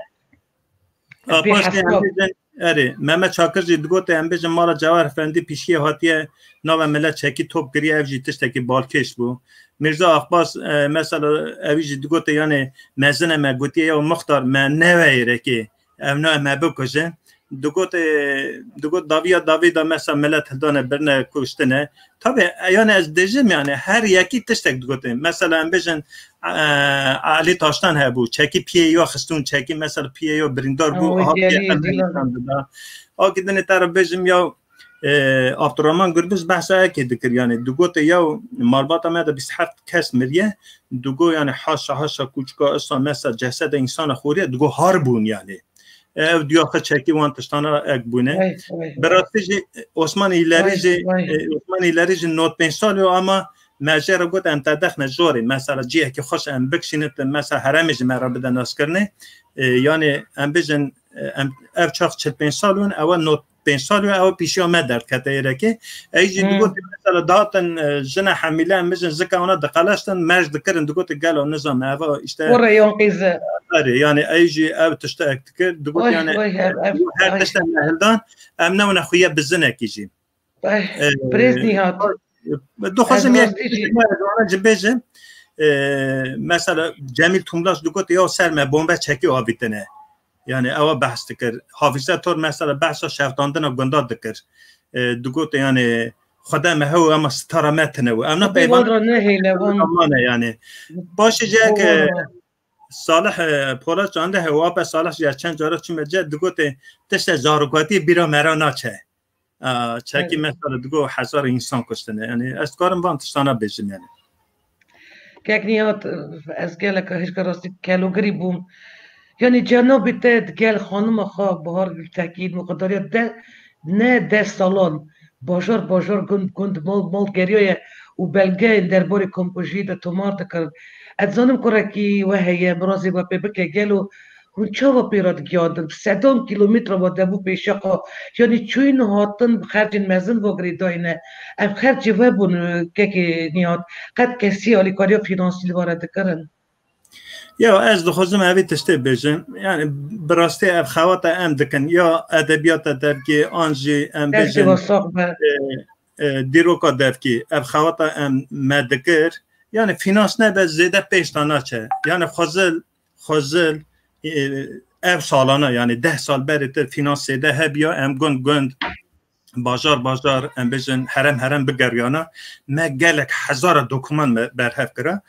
Paşê em bêjin, erê, Mehmet Çakir jî digot, em bêjin mala Cewher Efendî pişiyê hatiye, nava milet çekî top kiriye, ev jî tiştekî balkêş bû. Mirza Axbas, e, mesela, ew jî digot, yani, mezine me gotiye, ya muxtar, me neve êrekê, ev ne me bikujin. Digot, e, digot daviya davî da, mesela, milet hildane birine kuştine. Tabii, e, yani ez dêjim, yani her yekî tiştek digotin. Mesela em bêjin, e, Elî Taştan hebû, çekî piyê ya xistûn, çekî mesela piyê ya birîndar bû, aha piyê hemin însan dida. Akî dinê te re bêjim ya, e, Abdurrahman Gürbüz behsa ekê dikir, yani digote ya malbata me de bîst heft kes miriye, digo yani haşa haşa kûçika îsa mesela cesede însana xoriye, digo har bûn yani. Ev diya xwe çekî wan tiştana ek bûne. Bi rastî jî Osman îlerî jî, e, Osman îlerî jî nod pênc sal yo, ama me jê re got em te dexne jorê. Mesela ciyekî xweş em bikişînin, te mesela herêmê ji me re bide naskirinê. E, yani em bêjin, e, em, ev çax çil pênc sal in, ew nod pênc sal yo, ew pîşiya me derdkete êrekê. Ey jî digot, mesela datin, e, jine hemîle, em bêjin zika wana diqeleştin, merc dikirin, digot gelo nizam, eva işte. Erê, yani ey jî ev tiştek dikir, digot yani, her tiştek me hildan, em newne xuye bizinekî jî. Birêz Nîhat. Dixwazim yek ji bêjim, e, mesela Cemîl Tumlaş digot ya ser me bombe çekî avîtine. Yani ewa behs dikir. Hafize Tor mesela behsa şeftandina gunda dikir. E, digot yani Xwedê me hew, ema sitara me tine û. Em ne peyvan re nehêle, wan mane yani. Paşê jê ke Salih, e, Polat çande hew, ape Salih jî çend cara çime ce digote tişte zarokatiyê bîra me re naçe. A, çekî mesela digo hezar însan kuştine. Yani ez dikarim van tiştana bêjim yani. Kek Nîhat, ez gelek hişka rastî kelogirî bûm. Yani cenabê te gel xanima xwe Bahar Gültekin, muqedariya de, ne deh salan bajar bajar, gund gund, mal mal geriyaye û belgeyên derbarê komkujiyê de tomar dikirin. Ez dizanim kurekî we heye, mirazê we pê bike, gelo hûn çawa pê re digiyandin? Sedan kîlometre ve dev û pêşiya xwe, yanî çûyîn û hatin bi xercên mezin ve girêdayî ne. Ev xercê we bûn, kekê Nîhat. Qet kesî alîkariya fînansî li we re dikirin? Ya, ez dixwazim evî tiştê bêjim. Yani, bi rastî ev xewata em dikin. Ya edebiyata devkê, an jî em bêjin, e, e, dîroka devkî. Ev xewata em me dikir. Yani, fînans nebe zêde pêş de naçe. Yani, xwezil, xwezil, e, ev salana, yani, deh sal berê te fînans zêde hebiya, em gund gund, bajar bajar, em bêjin herem herem bigeriyana, me gelek hezara dokuman me berhev kira.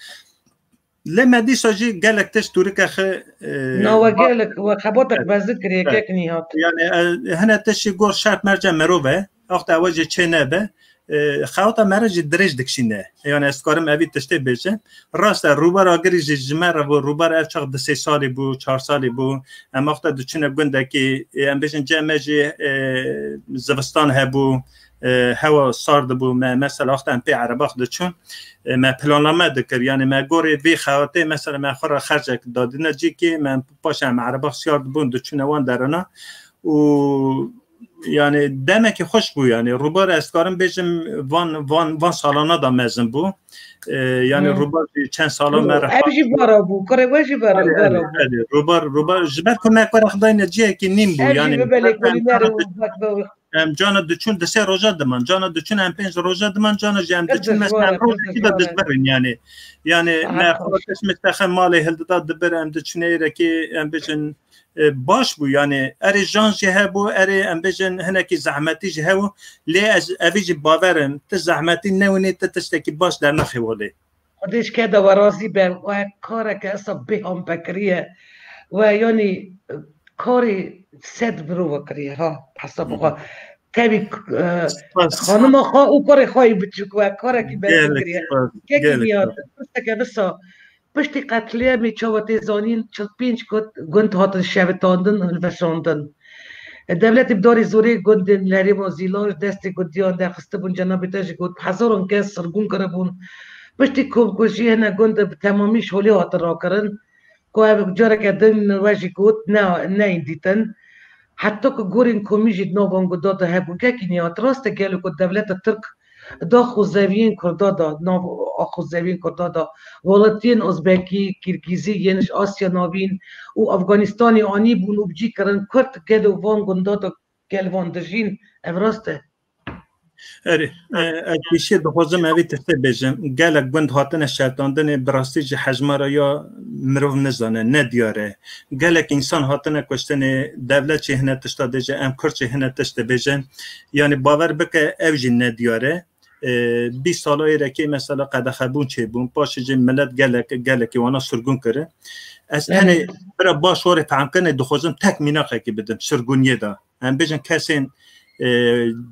Lê me dîsa jî gelek tişt tûrike xi, e, na we gelek we xebatek mezin kiriye, kek Nîhat. Yani, e, hine tişt jî gor şert merce mirov e. Wexta ewe jî çê nebe. E, xewta me re jî dirêj dikişîne. Yani ez dikarim evî tiştê bêjim. Rast e, rûbar agirî jî ji me re bû, rûbar ev çax di sê salî bû, çar salî bû. Em wexta diçûne gundekî, e, em bêjin cem me jî, e, zivistan hebû, e, hewa sar dibû, me mesela wexta em pê erebax diçûn, e, me planlame dikir. Yanî me gorê vê xewatê mesela me xwe re xercek dadine cîkê, me paşê em erebax sar dibûn diçûne wan derana û yanî demekî xweş bû. Yanî rûbar ez dikarim bêjim van, van, van salana da mezin bû. E, yanî Hmm. Rûbar jî çend sala me re Ev jî vara bû, kurê we jî vara, Erê, vara erê, bû. Erê, rûbar, rûbar, ji ber ku me ku rexdayne cihekî nîm bû, Ev jî yanî bi belê kulî nerê û wek be. Em cana diçûn di sê roja diman, cana diçûn em pênc roja diman, cana jî em Pir diçûn, mesela dijwar em e, pir rojekî de dijwar e. Dizbirin yanî. Yanî Aha, me xwe baş. Kis mistexin malê hildida dibir, em diçûnê êrekî, em bêjin, e, baş bû, yanî erê jan jî hebû, erê em bêjin hinekî zehmetî jî hebû, lê ez evî jî bawer im, ti zehmetî newinî, ti tiştekî baş dernaxê welê. Xwedê ji keda we razî be, we kareke esa bêham vekiriye, we yanî karê sed mirov vekiriye, ha, hesab Hı hı. xwe. Tevî, e, Spas. Xanima xwe û kurê xwe yî biçûk we karekî mezin Gelek kiriye. Spas, Kekî gelek Niyar, spas. Pirseke visa, piştî qetlîamê çawa tê zanîn, çil pênc got-, gund hatin şevitandin, hilweşandin. Dewletê bi darê zorê gundên li herêma Zîlan ji destê gundiyan derxistibûn, cenabê te jî got, hezaran kes sirgûn kiribûn. Piştî komkujiyê hene gund bi temamî şolê hatin rakirin, ku ev careke din we jî got, ne, neyên dîtin. Heta ku gorên komî jî di nav van gundan de hebûn. Kekî Niyat, rast e gelo ku dewleta Tirk da xwezeviyên Kurda da, nav axwezeviyên Kurda da, welatiyên Ozbekî, Kîrgîzî yên ji Asya Navîn û Afganistanê anîbûn û bi cî kirin. Kurd gelo van gunda da gel van dijîn, ev rast e? Erê, e, ez pêşî dixwazim evî tiştê bêjim. Gelek gund hatine şewitandinê, bi rastî jî hejmara ya mirov nizane, ne diyar e. Gelek însan hatine kuştinê, dewlet jî hine tişta dêje, em Kurd jî hine tişt dibêjin. Yanî bawer bike ew jî ne diyar e. E, bîst sala êrekê mesela qedexebûn çêbûn, paşê jî milet gelek, gelekî wana sirgûn kirin. Ez Evet. tenê bira baş warê fehmkirinê dixwazim tek mînaqekî bidim, sirgûniyê de. Em bêjin kesên, e,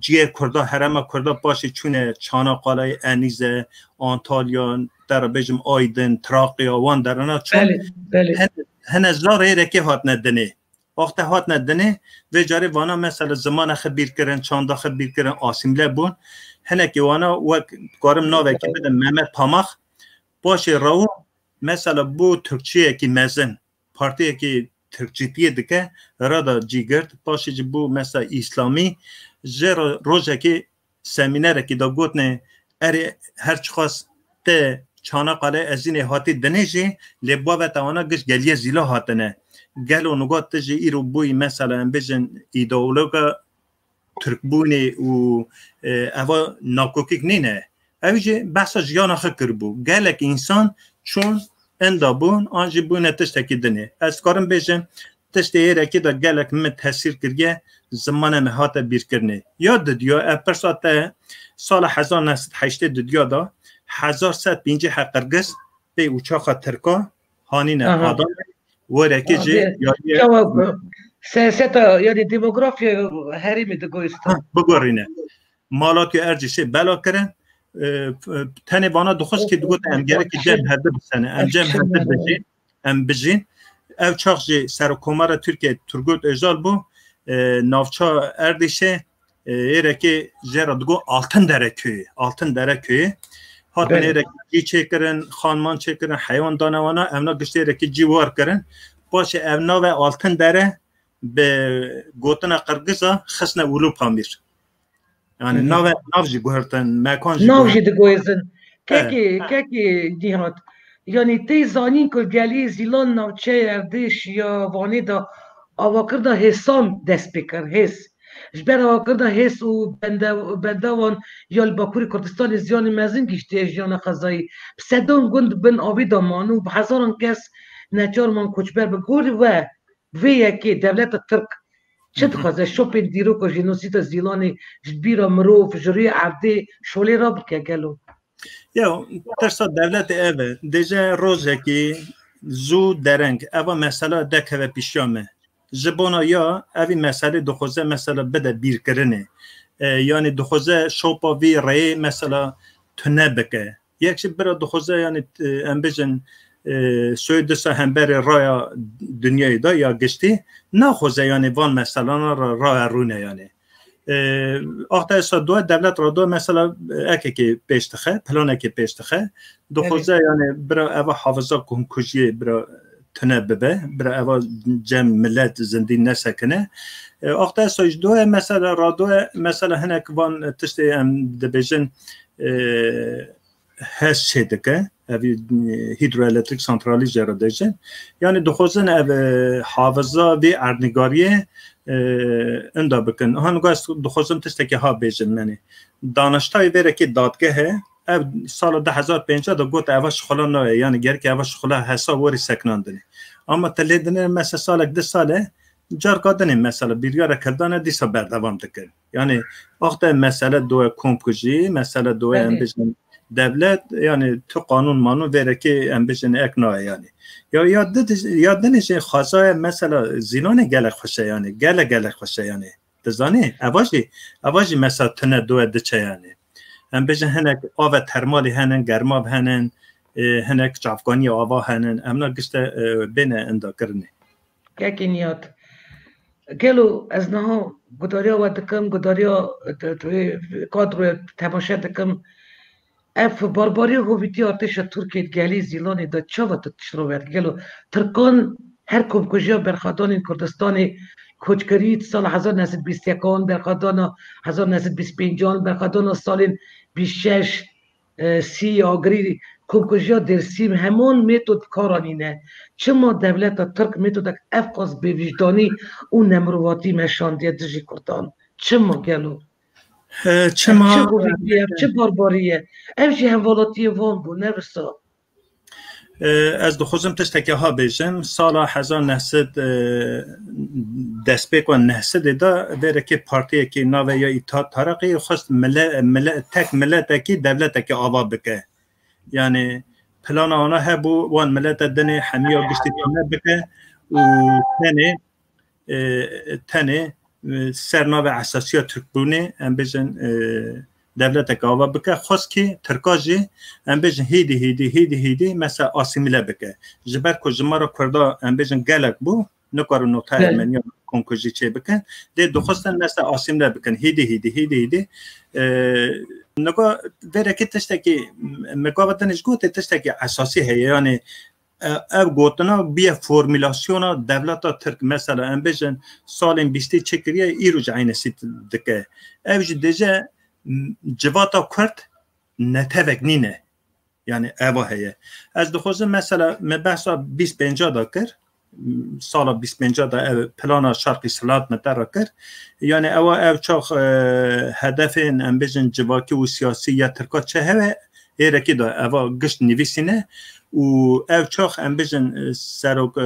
cihê Kurda, herêma Kurda paşê çûne Çanakkale, Enîze, Antalya, te re bêjim Aydin, Trakya, wan derana çûn. Belê, belê. Hin-, hine zar êrekê hatine dinê. Wexte hatine dinê, vê carê vana mesela zimana xwe bîr kirin, çanda xwe bîr kirin, asîmle bûn. Hinekî wana wek dikarim navekî bidim Mehmet Pamak. Paşê rew mesela bû Tirkçiyekî mezin, partiyekî Tirkçîtiyê dike, rada cî girt, paşê jî bû mesela Îslamî, jê re rojekê semînerekî da gotine, erê her çiqas te Çanakkale Ezînê hatî dinê jî, lê baveta wana giş geliyê Zîla hatine. Gelo nuga tu jî îro bûyî mesela em bêjin îdeologa Tirkbûnê û, e, eva nakokîk nîne. Ew jî behsa jiyana xwe kiribû. Gelek însan çûn enda bûn, an jî bûne tiştekî dinê. Ez karim bêjim, tiştê êrekê de gelek min tesîr kiriye, zimane me hate bîrkirinê. Ya didiya, ev pirsa te sala hezar neh sed heştê didiya da, hezar sed pêncî he qirgiz pê uçaxa Tirka hanîne Aha. Adanê, werekê jî Abi, yariyê çawa ku siyaseta, yani demografiya herêmê digoyistin. Ha, bigorîne. Malatya Ercîşê bela kirin. E, f-, tenê vana dixwest ki digot em gerekî cem hevdi bisene. Em cem hevdi bijîn. Em bijîn. Ev çax jî Serokkomara Tirkiye Turgut Özal bû. E, navça Erdîşê, e, êrekê jê re digot Altın Dere köyü. Altın Dere köyü. Hatin Belê. êrekê cî çêkirin, xanman çêkirin, heywan dane wana, evna giştê êrekê cî war kirin. Paşê ev nave Altın Dere bi gotina Qirgiza xistine Ulu Pamir. Yani Hı hı. nave, nav jî guhertin, mekan jî Nav guhertin. jî digoyizin. He, Kekî, he. kekî Nîhat. Yani tê zanîn ku gelî Zîlan navçeyê Erdîş ya Vanê de avakirina hêsan dest pê kir, hês. Ji ber avakirina hês û bende-, bendewan ya li Bakurê Kurdistanê ziyanê mezin gihîştiye jiyana qezayî. Bi sedan gund bin avê de man û bi hezaran kes neçar man koçber bi. Gorî we, vê yekê dewleta Tirk çi Hı hı. dixwaze? Şopên dîroka jenosîda Zîlanê ji bîra mirov, ji rûyê erdê şolê rabike gelo? Ya, tirsa dewletê ev e. Dêje rojekî zû dereng eva mesela dekeve pişiya me. Ji bona ya evî meselê dixwaze mesela bide bîrkirinê. E, yani dixwaze şopa vî reyê mesela tune bike. Yek jî bira dixwaze, yani, e, em bêjin, e, Swêdisa hemberê raya dinyayê de ya giştî, naxwaze, yani, van meselana ra, raya rûne, yani. Axta esa doye dewlet re doye mesela ekekê pêş dixe, planekê pêş dixe. Dixwaze yani bira eva hafiza komkujiyê bira tune bibe, bira eva cem millet zindî nesekine. Axta esa ji doye mesela radoye mesela hinek van tiştê em dibêjin hez çê dike. Ev hîdroelektrik santralî jê re dêjin. Yani dixwazin ev hafiza vê erdnîgariyê inda bikin. Hango ez dixwazim tiştekî ha bêjim, yani daniştayê vêrekê dadgeh e, ev sala du hezar pêncî de got eva şixula naye, yani gerek eva şixula hesa werî sekinandinê. Ama te lê dinê mesela salek du sale carka dinê mesela biryara kirdane dîsa berdewam dikin. Yani axte mesele doye komkujî, mesele doye em bêjin dewlet, yani tu qanûn manûn vêrekê em bêjin ek naye yani. Ya ya di ya dinê jî xwezaya mesela zîlanê gelek xweş e yani, gelek gelek xweş e yani. Dizanî, eva jî, eva jî mesela tune doye diçe yani. Em bêjin hinek ave termalî henin, germav henin, hinek çavkaniya ava henin, em na gişte bêne inda kirinê. Kekê Niyat, gelo ez niha gudariya we dikim, gudariya kadroya temaşe dikim. Ev barbarî û hovîtî artêşa Tirkiyê di gelî Zîlanê de çawa tu tişt ro ver? Gelo Tirkan her komkujiya berxwedanên Kurdistanê koçkirî di sala hezar neh sed bîst yekan, berxwedana hezar neh sed bîst pêncan, berxwedana salên bîst şeş, e, sî agirî, komkujiya Dêrsîm, heman metod bi kar anîne. Çima dewleta Tirk metodek evqas bêvîjdanî û nemirovatî meşandiye dijî Kurdan? Çima gelo? Çima? Ev çi hovîtî ye, ev çi barbarî ye? Ev jî hemvalatiyê wan bû, ne wisa. Ez dixwazim tiştekî ha bêjim. Sala hezar neh sed, destpêka neh sedê de vêrekê partiyekî nave ya Îttihat Tereqî xwest mile-, mile-, tek miletekî dewletekî ava bike. Yani plana wana hebû wan milete dinê hemiya giştî tune bike û tenê e, tenê, e, ser navê esasiya Tirkbûnê, em bêjin, e, dewleteke ava bike. Xwest kî Tirka jî, em bêjin hîdî, hîdî, hîdî, hîdî, mesela asîmîle bike. Ji ber ku ji me re Kurda, em bêjin gelek bû, nikarin notayê Ermeniya komkujî çê bikin. Dê dixwestin mesela asîmîle bikin. Hîdî, hîdî, hîdî, hîdî. E, nika vêrekê tiştekî, me gava din ji gotê tiştekî esasî heye. Yani, E, ev gotina bûye formulasyona dewleta Tirk. Mesela, em bêjin, salên bîstê çêkiriye, îro jî eynî sî dike. Ev jî dêje, m, civata Kurd netewek nîne. Yani, eva heye. Ez dixwazim, mesela, me behsa bîst pênca da kir. Sala bîst pênca da ev plana Şarkî Selahat me te re kir. Yani, ewa ev çax, e, hedefên, em bêjin, civakî û siyasî ya Tirka çi heve, êrekî de eva gişt nivîsîne û ev çax em bêjin, e, serok, e,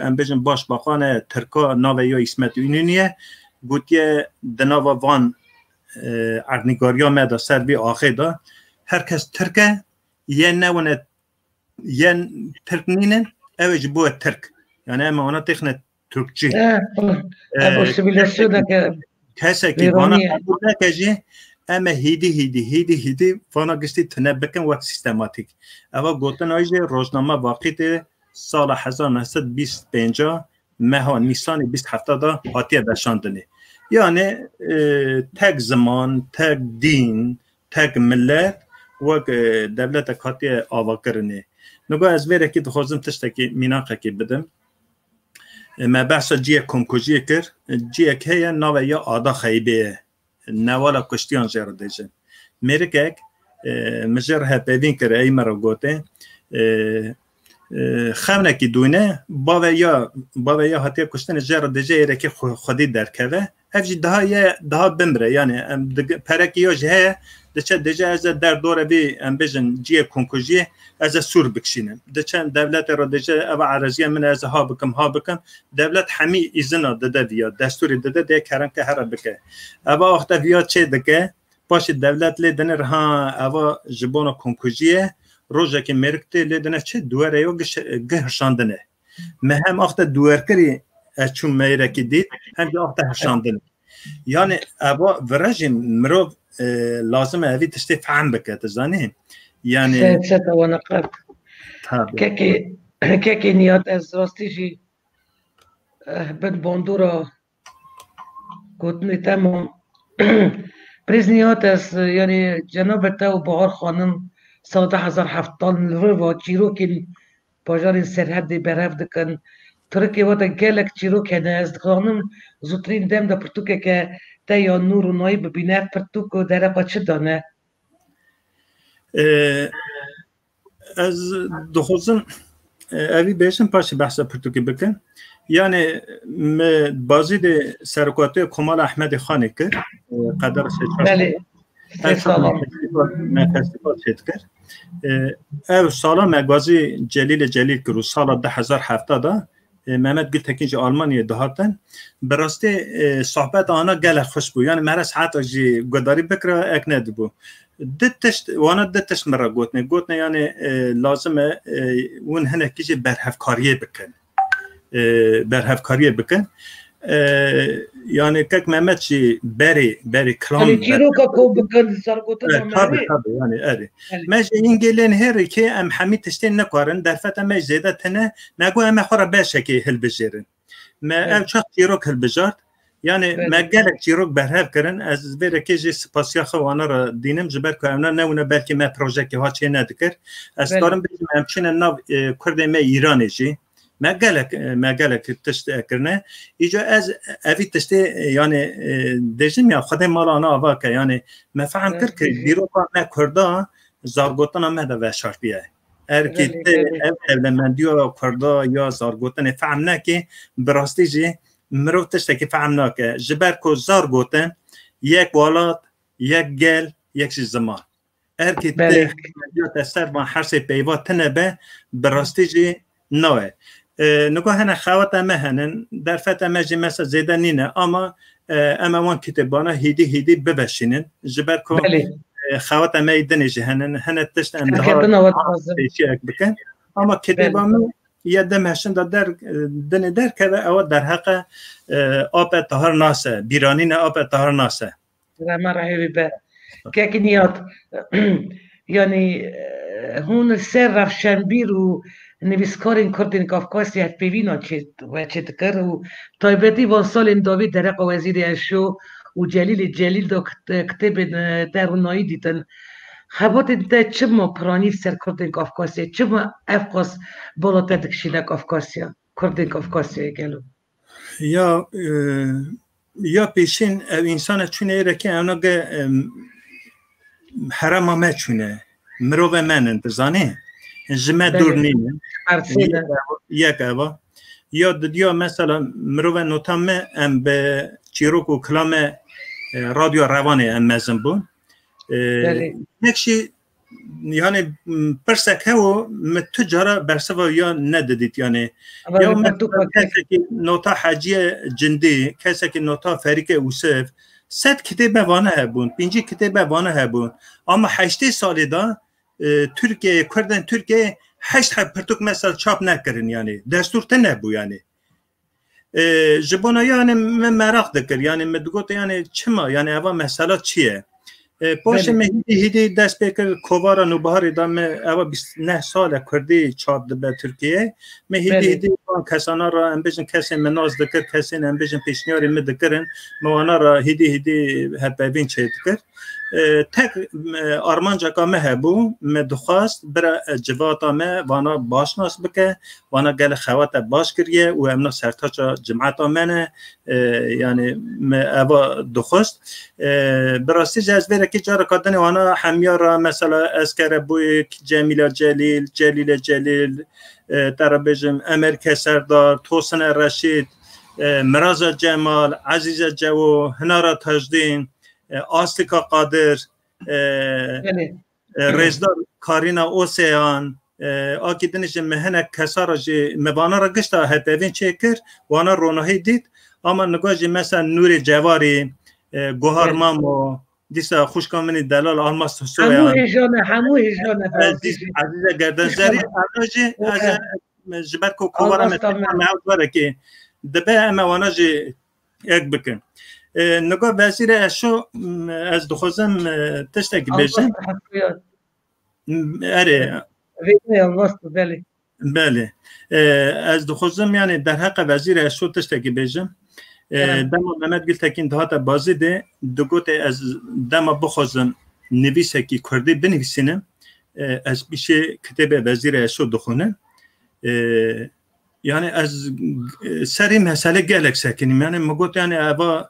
em bêjin başbaxane Tirka nave ya Îsmet Înûnî ye, gotiye di nava van, e, erdnîgariya me de ser vî axê de her kes Tirk e, yên newine, yên Tirk nînin, ew ê ji bo Tirk. Yani em ana têxine Tirkçî. Eh, eh, asimilasyoneke kesekî vana qebûl neke jî, em ê hîdî, hîdî, hîdî, hîdî vana giştî tune bikin wek sîstematîk. Eva gotina jî rojname Vaqîtê sala hezar neh sed bîst pênca meha Nîsanê bîst hefta da hatiye veşandinê. Yani, e, tek ziman, tek dîn, tek milet wek, e, dewletek hatiye avakirinê. Nigo ez vêrekî dixwazim tiştekî mînaqekî bidim. E, me behsa ciyek komkujiyê kir. E, ciyek heye navê ya Ada Xeybê ye. Newala kuştiyan jê re dêjin. Mêrikek, e, min jê re hevpeyvîn kir, ey me re gote, e, e, xewnekî dûne, bavê ya, bavê ya hatiye kuştinê jê re dêje êrekê xwe-, xwedî derkeve. Ev jî daha ye, daha bimre. Yani em dig-, perekî ya jî heye, diçe dêje ez ê derdorê vî, em bêjin, ciyê komkujiyê, ez ê sûr bikişînim. Diçe dewletê re dêje eva ereziya min ez ê ha bikim, ha bikim. Dewlet hemî îzina dide viya, destûrê dide dê kerem ke here bike. Eva axte viya çê dike, paşê dewlet lê dinir ha eva ji bona komkujiyê, rojekê mêrik tê lê dine çi duwere yo giş-, gihişandine. Me hem axte duwerkirî ez çûm mêrekî dît, hem jî axte hişandin. Yani eva vire jî mirov, e, lazim e evî tiştê fehm bike, tu zanî? Yani Sed, sed ewana qet. Tabii. Kekê, kekê Niyat ez rastî jî, eh, bin bandora gotinê te mam. Birêz Nîhat, ez, yanî, cenabê te û Bahar Xanim sala du hezar heft li vir ve çîrokên bajarên Serhedê berhev dikin. Tirkiyê we de gelek çîrok hene. Ez dizanim zûtirîn dem de pirtûkeke te ya nû rûnayî bibîne. Ev pirtûk dereqa çi dane? Ee, ez dixwazim, e, evî bêjim, paşê behsa pirtûkê bikin. Yani, me bazî de serokatiya Komala Ehmedê Xanê kir. E, qedera sê çar Belê. Sê salan. Me festîval çêdikir. E, ev sala me gazî Celîlê Celîl kir û sala du hezar hevdeh de, e, Mehmet Gültekin ji Almanyayê dihatin. Bi rastî, e, sohbeta ana gelek xweş bû. Yani me re saeta jî guhdarî bikira, ek nedibû. Di tişt, wana di tişt min re gotine. Gotine yani, e, lazim e, e, hûn hinekî jî berhevkariyê bikin. E, berhevkariyê bikin. E, yani kek Mehmet jî berê, berê kilam Belê, çîroka kom bikin, zargotina Evet, me tabii, heye. tabii, yani, erê. Belê. Me ji hingê lê nihêrî ki em hemî tiştên nikarin, derfeta me zêde tine, me got em ê xwe re beşekê hilbijêrin. Me Evet. ev çax çîrok hilbijart. Yani, Belê. me gelek çîrok berhev kirin, ez vê rekê jî spasiya xwe wana re dînim, ji ber ku ewna newine belkî me projekê ha çê nedikir. Ez Belê. karim bêjim, em çûne nav, e, Kurdê me Îranê jî. Me gelek, me gelek tişt kirine. Îca ez evî tiştê, yani, e, dêjim ya, Xwedê mala ana ava ke, yani, me fehm Evet, kir ke evet. dîroka me Kurda zargotina me de veşartiye. Er ki Belê, te belê. ev ewlemendiya Kurda ya zargotinê fehm neke, bi rastî jî mirov tiştekî fehm nake. Ji ber ku zargotin yek welat, yek gel, yek jî ziman. Erkê Belê. te ya te ser van hersê peyva tine be, bi rastî jî nawe. E, nika hene xewata me henin, derfeta me jî mesela zêde nîne, ama, e, em e wan kitêbana hîdî hîdî biveşînin. Ji ber ku, Belê. e, xewata me yê dinê jî henin, hene tişt em daha Serketina we dixwazim. pêşiyek bikin. Ama kitêba Belê. me ya dem heşin de der, e, dinê derkeve, ewa derheqe, e, Ape Tahir Nase, bîranîne Ape Tahir Nase. Rema rehê wî be. Kek Niyat, yanî, e, hûn li ser rewşenbîr û nivîskarên Kurdên Kafkasyê hevpeyvîna çê, we çê dikir û taybetî van salên dawî dereqa Wezîrê Eşo û Celîlê Celîl de kit-, kitêbên, e, te rûnayî dîtin. Xebatên te çima piranî li ser Kurdên Kafkasyê, çima ev qas bala te dikişîne Kafkasya, Kurdên Kafkasyayê gelo? Ya, e, ya pêşîn ev însana çûne êrekê, ewna ge, em, herema me çûne. Mirove me nin, dizanî? Ji me Belê. dûr nînin. Ersê Yek ne. ev, yek eva. Ya didiya mesela mirove nota me, em bi çîrok û kilame, e, Radyo Rewanê em mezin bûn. E, Belê. yek jî yani, m, pirsek hewo, min tu cara bersiva ya nedidît, yani. Ama Ya min pertûk mesela kesekî nota Heciye Cindî, kesekî nota Ferîke Ûsiv, sed kitêbe vana hebûn, pêncî kitêbe vana hebûn. Ama heştê salê de, e, Tirkiyeyê, Kurdên Tirkiyeyê heşt heb pirtûk mesela çap nekirin, yani. Destûr tine bû, yani. E, ji bona yani min meraq dikir, yani min digot yani çima, yani eva mesela çi ye? E, paşê Belê. me hîdî hîdî dest pê kir kovara Nûbiharê de, me eva bîst neh sal e kurdî çap dibe Tirkiyeyê. Me hîdî Belê. hîdî van kesana re, em bêjin kesên me nas dikir, kesên em bêjin pêşniyarê me dikirin, me wana re hîdî hîdî hevpeyvîn çê dikir. E, tek, e, armanceka me hebû, me dixwast bira, e, civata me vana baş nas bike, vana gelek xewata baş kiriye û em na sertaça cimeta me ne, e, yani me eva dixwast. E, bi rastî jî ez vê rekê careka dinê wana hemiya re, mesela Eskere Buyik, Cemîla Celîl, Celîle Celîl, e, te re bêjim Emerke Serdar, Tosine Reşîd, e, Miraza Cemal, Ezîze Cewo, Hinara Tajdîn, e, Aslika Qadir, e, Belê. e, Rêzdar Karîna Oseyan, e, akî dinê jî me hinek kesa re jî me vana re gişta hevpeyvîn çêkir, wana ronahî dît, ama niga jî mesela Nûrê Cewarî, e, Guhar Belê. Mamo, dîsa xwişka min î delal Almas Hüseyan, Hemû hêjane, hemû hêjane, Ezîz, Ezîze Gerden Zerî, Hêjane. Ana jî, ez, e, ji ber ku kovara me Almas Tamer. me ew carekê dibe, em e wana jî ek bikin. E, niga Wezîrê Eşo, m, ez dixwazim, e, tiştekî Allah bêjim. rahmet bûye. M, erê. Vêneyê Allah, belê. Belê. E, ez dixwazim, yani, derheqe Wezîrê Eşo tiştekî bêjim. E, dema Mehmet Gultekin dihate Bazîdê, digote ez dema bixwazim nivîsekî kurdî binivîsînim, e, ez pişê kitêbê Vezîrê Eşo dixwînim. E, yani ez, e, serê mesele gelek sekinîm. Yani min got yani eva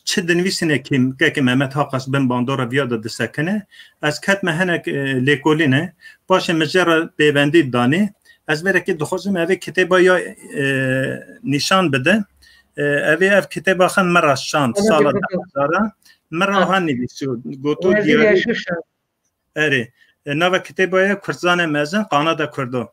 çi dinivîsîne kî kekê Mehmet Haqas bin bandora viya de disekine. Ez ketme hinek, e, lêkolîne. Paşê min jê re pêvendî danî. Ez vêrekê dixwazim evê kitêba ya, e, nîşan bide. E, evê ev kitêba xin min re şand sala deh hezar. Min re ha nivîsiyo. Goto diyarî. Erê. E, nava kitêba ye Kurdzanê mezin, Qanada Kurdo.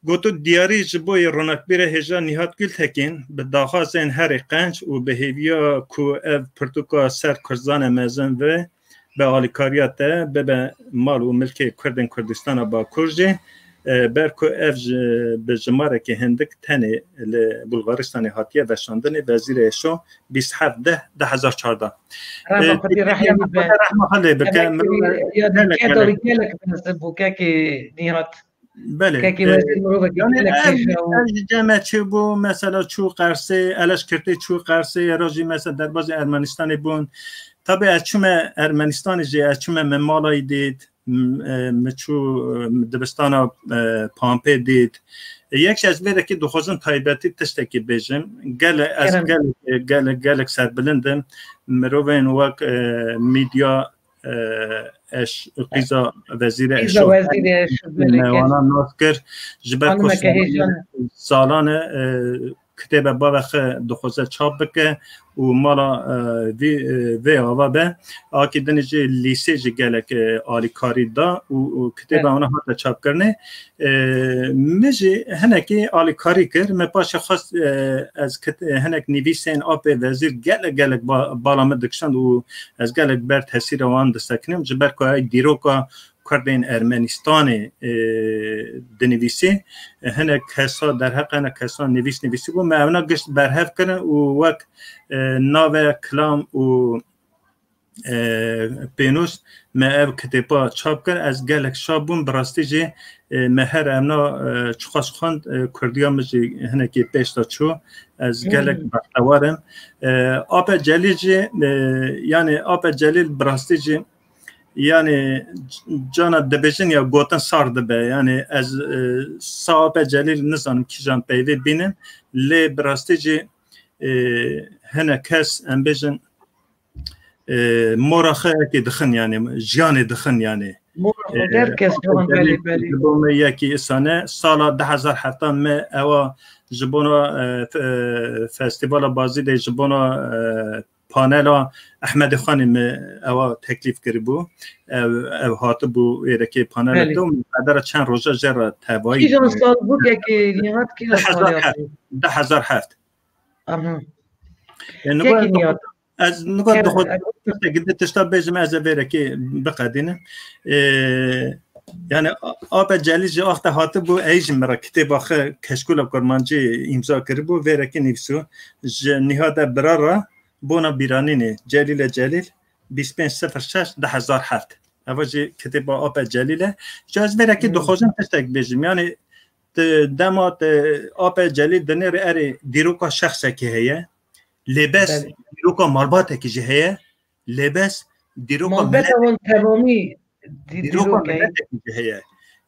Goto diyarî ji bo yê ronakbîrê hêja Nîhat Gultekin bi daxwazên herî qenc û bi hêviya ku ev pirtûka ser Kurdzanê mezin ve bi alîkariya te bibe mal û milkê Kurdên Kurdistana Bakur jî, e, ber ku ev ji, bi jimarekî hindik tenê li Bulgaristanê hatiye veşandinê, Vezîrê Eşo, bîst heft deh du hezar çardeh. Rehma Xwedî rehmê wî be. Rehma Xwedî bike. Gelek, ya gelek, gelek mezin bû kekê Nîhat. Belê. Kekî Vezîr mirovekî gelek hêja û ev ji cem me çi bû, mesela çû Qersê, Eleşkirtê çû Qersê, ya rojî mesela derbazî Ermenistanê bûn. Tabi ez çûme Ermenistanê jî, ez çûme min malayî dît, m-, e, min çû, e, dibistana, e, Pampê dît. E, yek ji ez vêrekî dixwazim taybetî tiştekî bêjim. Gele, ez gelek, gelek, gelek serbilind im. Mirovên wek, e, Mîdya, e, eş, qîza Vezîrê Eşo, Vezîrê Eşo, belê, me wana nas kir. Ji ber ku salan e, kitêbe bavê xwe dixwaze çap bike û mala, e, vî, e, vê ava be. Akî dinê jî lîsê jî gelek, e, alîkarî da û, û kitêba wana hate çapkirinê. E, min jî hinekî alîkarî kir. Me paşê xwest, e, ez kit-, e, hinek nivîsên apê Vezîr gelek, gelek ba-, bala min dikişand û ez gelek ber tesîra wan disekinim. Ji ber ku ey dîroka Kurdên Ermenistanê, e, dinivîsî, e, hinek kesa derheq hinek kesa nivîs nivîsî bû. Me evna gişt berhev kirin û wek, e, nave, kilam û, e, pênûs me ev kitêba çap kir. Ez gelek şa bûm, bi rastî jî, e, me her evna, e, çiqas xwend, e, kurdiya min jî hinekî pêş de çû. Ez gelek bextewar im. E, Ape Celîl jî, e, yani Ape Celîl bi rastî jî, yani cana dibêjin ya gotin sar dibe. Yani ez, e, sa Ape Celîl nizanim kîjan peyvê bînin. Lê bi rastî jî, e, hene kes em bêjin, e, mora xwe yekî dixin yani, jiyanê dixin yani. Mora xwe, e, her kes ji wan belê, belê. Ji bo me yekî îsane, sala du hezar heftan me ewa ji bona, e, fe-, e, festîvala Bazîdê ji bona, e, panela Ehmedê Xanê me ewa teklîf kiribû. Ev, ev hatibû êrekê panela te û qedera çend roja jê re tevayî. Kîjan sal bû kekê Nîhat, kîjan sal hatibû? Du hezar heft. Aha. E, nigo ez dixwazim tiştekî di tişta bêjim, ez ê vêrekê biqedînim. E, yani Ape Celîl ji axte hatibû, ey ji min re kitêba xwe Keşkûla Kurmancî îmza kiribû, vêrekê nivîsû, ji Nîhade Bira re bona bîranînê, Celîle Celîl, bîst pênc sifir şeş du hezar heft. Eva jî kitêba Ape Celîl e. Ji ez vêrekê dixwazim tiştek bêjim. Yani tu dema tu Ape Celîl dinêrî, erê dîroka şexsekî heye. Lê bes dîroka malbatekî jî heye. Lê bes dîroka miletê, wan temamî dîroka miletekî jî heye.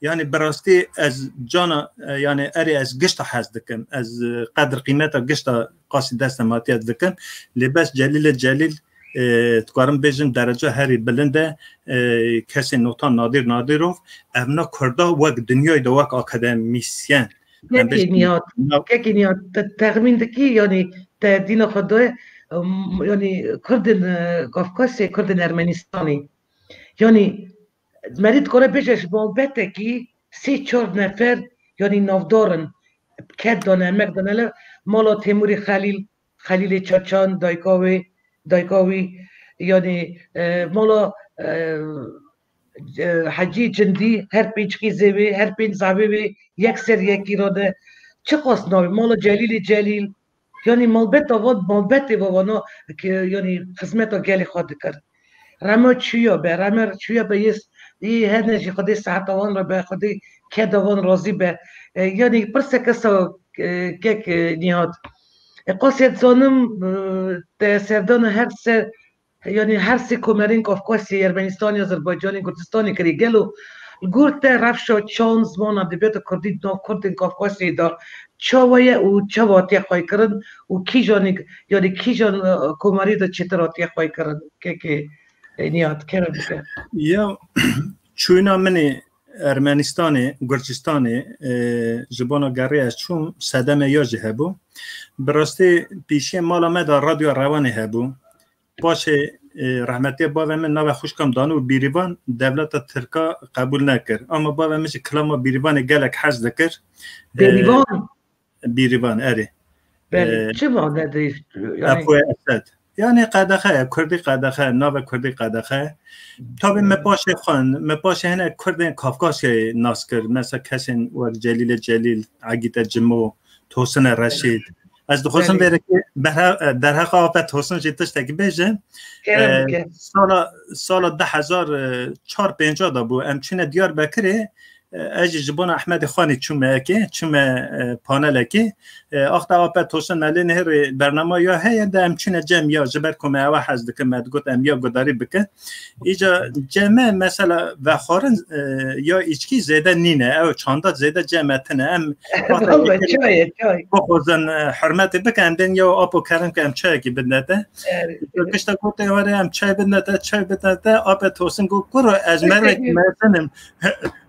Yani bi rastî ez cana, e, yani erê ez gişta hez dikim. Ez, e, qedir qîmeta gişta qasî destê me hatiye dikim. Lê bes Celîlê Celîl, e, dikarim bêjim dereca herî bilind e, e, kesê Notan Nadîr Nadîrov, evna Kurda wek dinyayê de wek akademîsyen. Kekê Nîhat, kekê Nîhat, te texmîn dikî, yanî te dîna xwe de, em, yanî Kurdên, e, Kafkasê, Kurdên Ermenistanê. Yanî merî dikare bêje ji malbetekî sê çar nefer, yanî navdar in, ked dane, emek dane li mala Têmûrê Xelîl, Xelîlê Çaçan, dayika wê, dayika wî, yanî, e, mala, e, e, Hecî Cindî, her pênc qîzê wê, her pênc zavê wê yek ser yekî rade. Çiqas navê, mala Celîlê Celîl, yanî malbeta van, malbetê va vana, yanî xizmeta gelê xwe dikir. Rema çûya be, rema çûya be, yê, yê hene jî Xwedê seheta wan re be, Xwedê keda wan razî be. E, yanî pirseke sa, e, kek, e, Nîhat. E, qasê dizanim, e, te serdana her se, yanî her sê komerên Kafkasê, Ermenistanê, Azerbaycanê, Kurdistanê kirî. Gelo li gor te rewşa çand zimana edebiyata kurdî di nav kurdên Kafkasê de çawa ye û çawa hatiye xweykirin û kîjanî, yanî kîjan, e, komarî de çêtir hatiye xweykirin? Kekê Niyad, kerem bike. Ya, çûna min ê Ermenistanê, Gurcistanê, e, ji bona gerê ez çûm, sedeme ya jî hebû. Bi rastî pîşiyê mala me de Radyo Rewanê hebû. Paşê, e, rehmetiya bavê min navê xwişka min danû Bîrîvan, dewleta Tirka qebûl nekir. Ama bavê min jî kilama Bîrîvanê gelek hez dikir. E, Bêrîvan? Bîrîvan, erê. Belê, e, çi mane de, yanî Apo Esed. Yanî qedexe ye, kurdî qedexe, navê kurdî qedexe. Tabî me paşê xwend, me paşê hinek kurdên Kafkasyayê nas kir. Mesela kesên wek Celîlê Celîl, Egîte Cimo, Tosine Reşîd. Ez dixwazim Belê. vêrekê berhe-, derheqa Ape Tosin jî tiştekî bêjim. Kerem E, bike. sala, sala du hezar çar pênca de bû. Em çûne Diyarbekirê, E, ez jî ji bona Ehmedê Xanî çûme yekê, çûme, e, panelekê. E, axta Ape Tosin me lê nihêrê bernama ya heye de em çûne cem ya, ji ber ku me ewa hez dikin, me digot em ya gudarî bikin. Îca ceme mesela vexwarin, e, ya îçkî zêde nîne, ew çanda zêde ceme tine. Em Vallahi çay ye, çay. bixwazin, e, hurmetê bikin, em bên ya Apo Kerim ke em çayekî bidine te. Erê. Gişta gotê were em çay bidine te, çay bidine te, Ape Tosin got, kuro ez mervekî mezin im.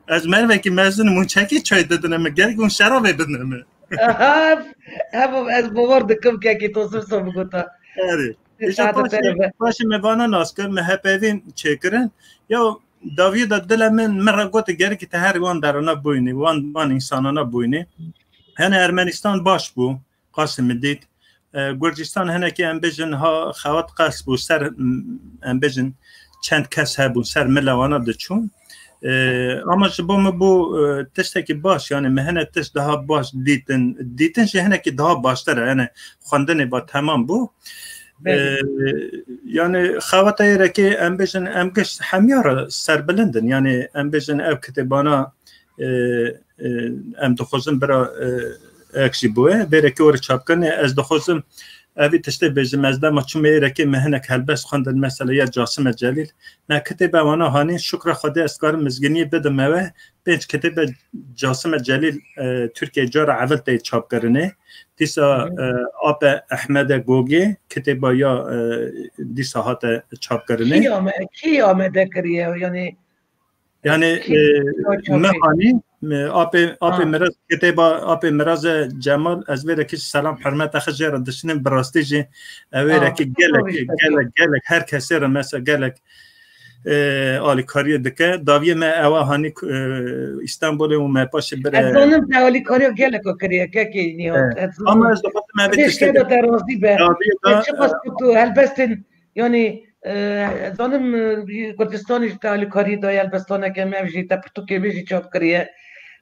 Ez mervekî mezin im, hûn çekî çay didine min, gerek hûn şerabê bidine min. Aha, hema ez bawer dikim kekî to zir so bigota. Erê. Îja Saete paşê, terebe. paşê me vana nas kir, me hepevîn çêkirin. Ya dawiyê de dile min, min re gote gerekî te her wan derana bûynî, wan, wan însanana bûynî. Hene Ermenistan baş bû. Qasî min dît. E, Gurcistan hinekî em bêjin ha xewat qels bû, ser, m, em bêjin çend kes hebûn, ser mila wana diçûn. E, ama ji bo min bû, e, tiştekî baş, yani min hinek tişt daha baş dîtin. Dîtin jî hinekî daha baştir e, yani xwendinê ba temam bû. E, Belê. yani xewata êrekê em bêjin em gişt hemya re serbilind in. Yani em bêjin ev kitêbana e, e, em dixwazin bira, e, ek jî bûye. Vêrekê were çapkirinê. Ez dixwazim evî tiştê bêjim. Ez dema çûme êrekê me hinek helbest xwendin, mesela ya Casime Celîl. Me kitêbe wana hanî, şukra Xwedê ez karim mizginiyê bidim ewe. Pênc kitêbe Casime Celîl, e, Tirkiyeyê cara evil tê çapkirinê. Dîsa, Hı hı. e, Ape Ehmede Gogê kitêba ya, e, dîsa hate çapkirinê. Kî ame-, kî amade kiriye? Yani Yani, Kî e, çapê? me hanî, e, apê, apê Ha. Miraz, kitêba apê Miraze Cemal, ez vê rekî selam, hurmeta xwe jê re dişînim, bi rastî jî ev vê Ha, rekî gelek, tabii, tabii. gelek, gelek, her kesê re mesela gelek, e, alîkariyê dike. Daviyê me ewa hanî, e, Îstanbulê û me paşê bire. Ez zanim te alîkariya gelek kiriye, kekê Nihat. E, Ez zanim. ama ez dixwazim me Xwedê bê tiştê şkeda te razî be. Daviyê Te da, çiqas e, ku tu helbestên Yanî, e, zanim, e, Kurdistanê jî te alîkarî daye, helbestaneke me jî te pirtûkê me jî çap kiriye.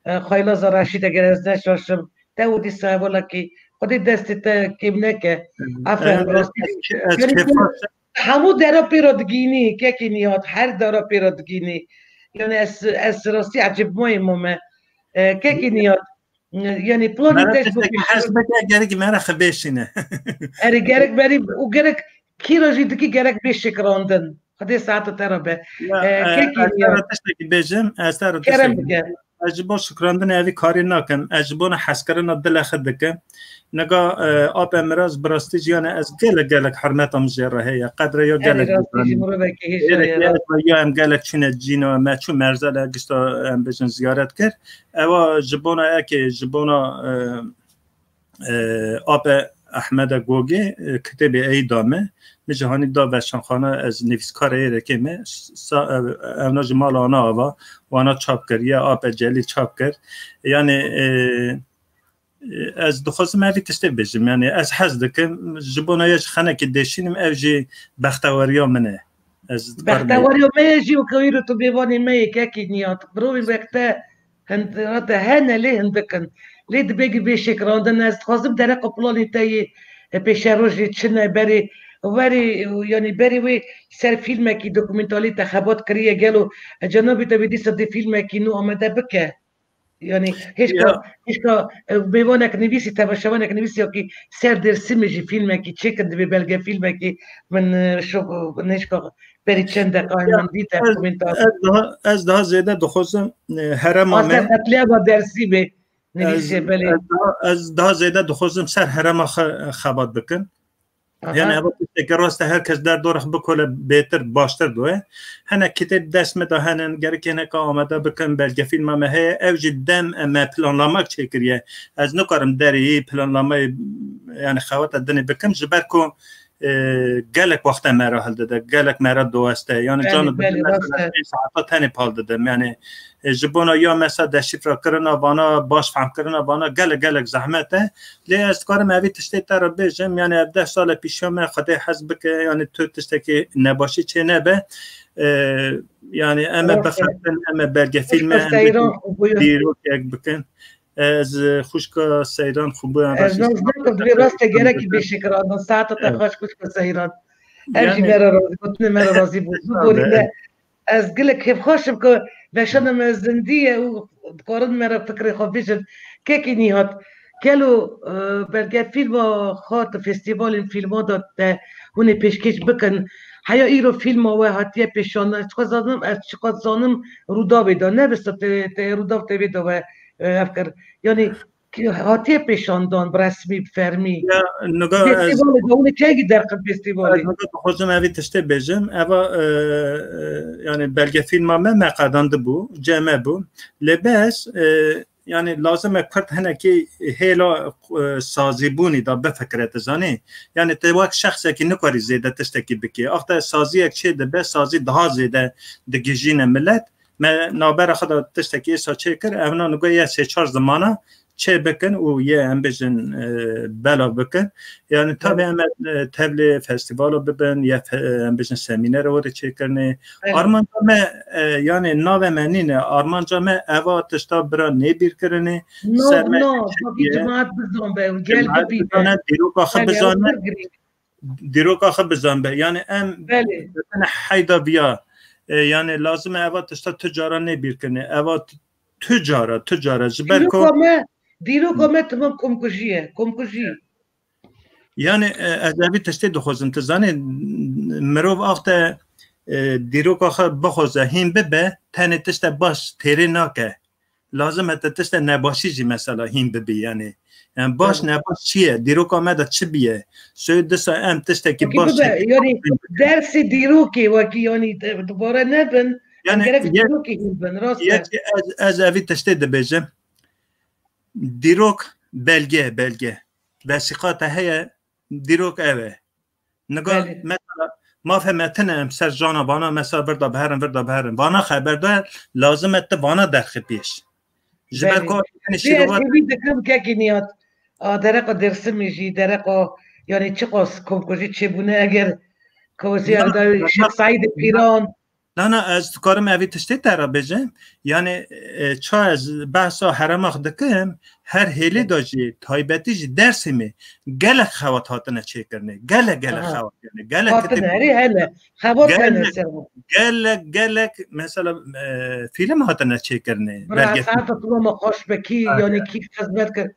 E, Xaylaza Reşîd, eger ez neşaşim, te û dîsa hevalekî, Xwedê destê te kêm neke. Aferin, rastî. Ez, ez Yanî tu kêfxweş hemû dera pê re digînî, kekî Nihat, her dera pê re digînî. Yanî ez, ez rastî ecêbmayê mame. E, kekî Nihat, Yanî planê Mera te ji bo tiştekî pêş hez bike, gerek mera xwe bêşîne. Erê, gerek berî û gerek kîra jî dikî gerek bê şikirandin. Xwedê saeta te re be. Ya, Ee, e, kekî ez te ya. re tiştekî bêjim, ez te re Kerem tiştekî bike. bêjim. Ez ji bo şikrandinê evî karî nakim. Ez ji bona hezkirina dilê xwe dikim. Niga, e, Ape Miraz bi rastî jî, yanî ez gelek, gelek hurmeta min jê re heye. Qedre ya Erê, gelek rastî jî dizanî. mirovekî hêja Gerek ye, ya ra- ya em gelek çûne cîna, me çû Merzele, gişta em bêjin ziyaret kir. Ewa ji bona ekê, ji bona, e, e, Ape Ehmede Gogê, e, kitêbê ey da me. Min ji hanî da veşanxana, ez nivîskarê êrekê me. Sa-, e, evna ji mala ana ava, wana çap kir, ya Ape Celîl çap kir. Yanî, e, e, ez dixwazim evî tiştê bêjim. Yanî ez hez dikim, ji bona ya ji xenekê dêşînim, ev jî bexteweriya min e. Ez dikarim Bexteweriya me ye jî weke wî ro tu mêvanê me yê kekî Niyat. Mirovên wek te hind-, hate hene lê hindik in. Lê dibê ki bê şêkirandin. Ez dixwazim dereqa planê te yê, e, pêşerojê çi ne berê, werê, yanî berê wê ser fîlmekî dokumentalî te xebat kiriye gelo, e, cenabê te wê dîsa dê fîlmekî nû amade bike? Yani hêşka, hêşka e, mêvanek nivîsî, temaşevanek nivîsî ya ki ser Dêrsimê jî fîlmekî çêkin, divê belgefîlmekî min e, şo nêşka berî çend deqayên min dîte komentar. Ez daha, ez daha zêde dixwazim e, herema me. Qetliyama Dêrsimê nivîsê, belê. Ez daha, ez daha zêde dixwazim ser herema xwe xebat bikim. Aha. Yani ev tiştekî rast e, her kes derdora xwe bikole bêtir, baştir doye. Hene kitêb dest me de henin, gerek hineka amade bikin, belgefîlma me heye, ew jî dem me planlamek çêkiriye. Ez nikarim derî planlamayê, yani xewata dinê bikim, ji ber ku e, gelek wexte me re hildide, gelek me re diweste. Yani Belê, can û belê, dilê me rast e. Pênc saeta tenê pal didim. Yani e, ji bona ya mesela deşîfrekirina vana, baş fehmkirina vana gelek gelek zehmet e. Lê ez dikarim evî tiştê te re bêjim, yani ev deh sale pîşiya me, Xwedê hez bike, yani tu tiştekî nebaşî çê nebe. E, yani em ê Rast e. bixebin, em ê belgefîlme, Xwişka em ê Seyran xwe bûye. dîrokek bikin. Ez e, xwişka Seyran xwe bûye. Ez nas nekim, vê rast e, gerekî bêşikirandin. Saeta te Evet. xweş, xwişka Seyran. Ev jî Yani me re razî, gotinê me re razî bû. Estağfurullah. Biborîne. Ez gelek kêfxweş im ku veşana me zindî ye û dikarin me re fikrê xwe bêjin. Kekî Nîhat, gelo e, belgefîlma xwe di festîvalên fîlman de te hûn ê pêşkêş bikin? Heya îro fîlma we hatiye pêşandin? Ez çiqas zanim, ez çiqas zanim Rûdawê de. Ne bes te, te Rûdaw T V de we e, ev kir. Yani ki hatiye pêşandan bi resmî, bi fermî? Ya, niga ez Festîvalê de, hûn ê kengî derxin festîvalê? Ez niga dixwazim evî tiştê bêjim. Eva, e, e, yani belgefîlma me me qedandibû, cem me bû. Lê bes, e, yani lazim e Kurd hinekî hêla e, sazîbûnî de bifikire, tu zanî. Yani te wek şexsekî nikarî zêde tiştekî bikî. Axte saziyek çê dibe, sazî daha zêde digihîjîne milet. Me navbera xwe de tiştekî êsa çêkir, evna nigo ye sê çar zimana çê bikin û yê em bêjin, e, belav bikin. Yani tabî Evet. em e, tevlê festîvalo bibin, ye fe-, em bêjin semînere werê çêkirinê. Evet. Armanca me, e, yani navê me nîne, armanca me eva tişta bira nêbîrkirinê, No, ser me no, çêkiye. Cemaat bizan be, gel Cemaat bibî be. bizane, dîroka xwe Belê, bizane. ew pir girîng. Dîroka xwe bizan be. Yani em Belê. dibine heyda viya. E, yani lazim e eva tişta tu cara nêbîrkirinê. Eva t-, tu cara, tu cara. Ji ber ku Dîroka me, dîroka me timam komkujî ye. Komkujî. Yani e, ez evî tiştê dixwazim. Tu zanî, mirov axte e, dîroka xwe bixwaze hîn bibe, tenê tişte baş têrê nake. Lazim e te tişte nebaşî jî mesela hîn bibî yani. Yani baş Evet. nebaş çi ye? Dîroka me de çi biye? Soyê disa em tiştekî Wekî baş bibe, çekî yani dersê dîrokê wekî yani de-, dubare nebin, em Yani gerek ye-, dîrokê hîn bin, rast e. yekî ez, ez evî tiştê dibêjim. Dîrok belge, belge. Vesîqa te heye, dîrok ev e. Niga Belê. mesela mafê me tine em ser jana vana mesela vir de biherin, vir de biherin. Vana xeber de lazim e tu vana derxî pêş. Ji ber Belê. ku tenê Vê ez şîrove hêvî dikim kekî Niyat. A, dereqa Dêrsimê jî, dereqa, yani çiqas komkujî çêbûne eger Kozî Na, Evdayî, na, Şêx Seîdê Pîran. Na, na, ez dikarim evî tiştê te re bêjim. Yani, e, ça ez behsa herêma xwe dikim, her hêlê de jî, taybetî jî Dêrsimê gelek xewat hatine çêkirinê. Gelek, gelek Aha. xewat yani. Gelek Hatine, kitêb herî hene. Xewat hene Gelek, ser bu. gelek, gelek, mesela, e, fîlm hatine çêkirinê. Bira, Belgesel. saeta tu ma xweş be kî, Aynen. yani kî xizmet kir.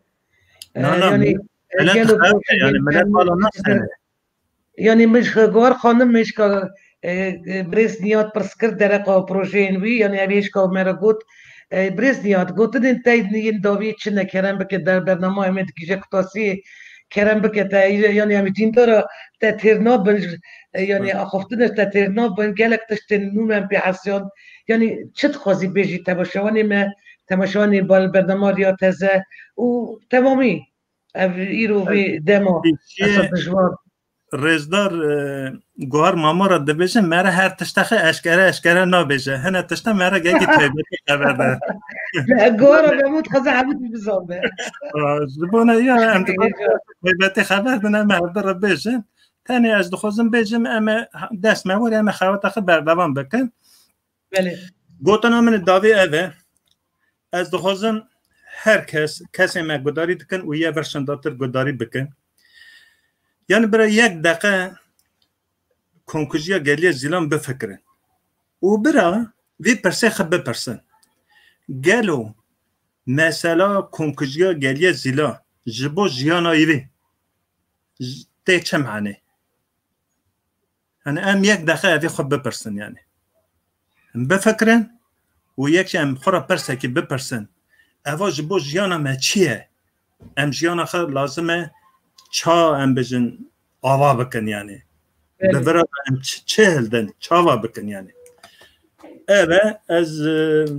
E, Na, na, yani, millet, e, millet gelo xeber, yani, millet vala nasene. Yani, min ji Guhar Xanim, min ji ka, e, e, birêz Niyat pirs kir dereqa projeyên wî, yani, ev hêşka me re got, e, birêz Niyat, gotinên te yên dawiyê çi ne, kerem bike, der bernama em ê digihîje kutasiyê, kerem bike te, yani, em ê dîndara te têr nabin, e, yani, Hı. axaftina te têr nabin, gelek tiştên nû me em pê hesiyan, yani, çi dixwazî bêjî temaşevanê me, temaşevanê bal-, bernama Riya Teze û temamî? Ev îro vê dema Pêşiyê esa dijwar. Rêzdar, e, Guhar Mamo re dibêjin, me re her tiştexê eşkere eşkere nabêje. Hene tişta me re gelkî taybetî xeber de. Guhar re hemû dixwaze hemû tişt bizan be. Aa, ji bona ya em dixwazin taybetî xeber dine, me hevdi re bêjin. Tenê ez dixwazim bêjim, em ê dest me werê, em ê xewata xwe berdewam bikin. Belê. Gotina min dawî ev e. Ez dixwazim her kes, kesê me gudarî dikin û yê vir şindatir gudarî bikin. Yani bira yek deqe komkujiya Geliyê Zîlan bifikirin. Û bira vê pirsê xwe bipirsin. Gelo Mesela komkujiya Geliyê Zîlan ji bo jiyana wî tê çi manê? Yani em yek deqe evê xwe bipirsin yani. Em bifikirin û yek jî em xwe re pirsekî bipirsin. Eva ji bo jiyana me çi ye? Em jiyana xwe lazim e ça em bijin ava bikin yani. Bi vira em çi, çi hildin, çava bikin yani. Ev e, ez, e,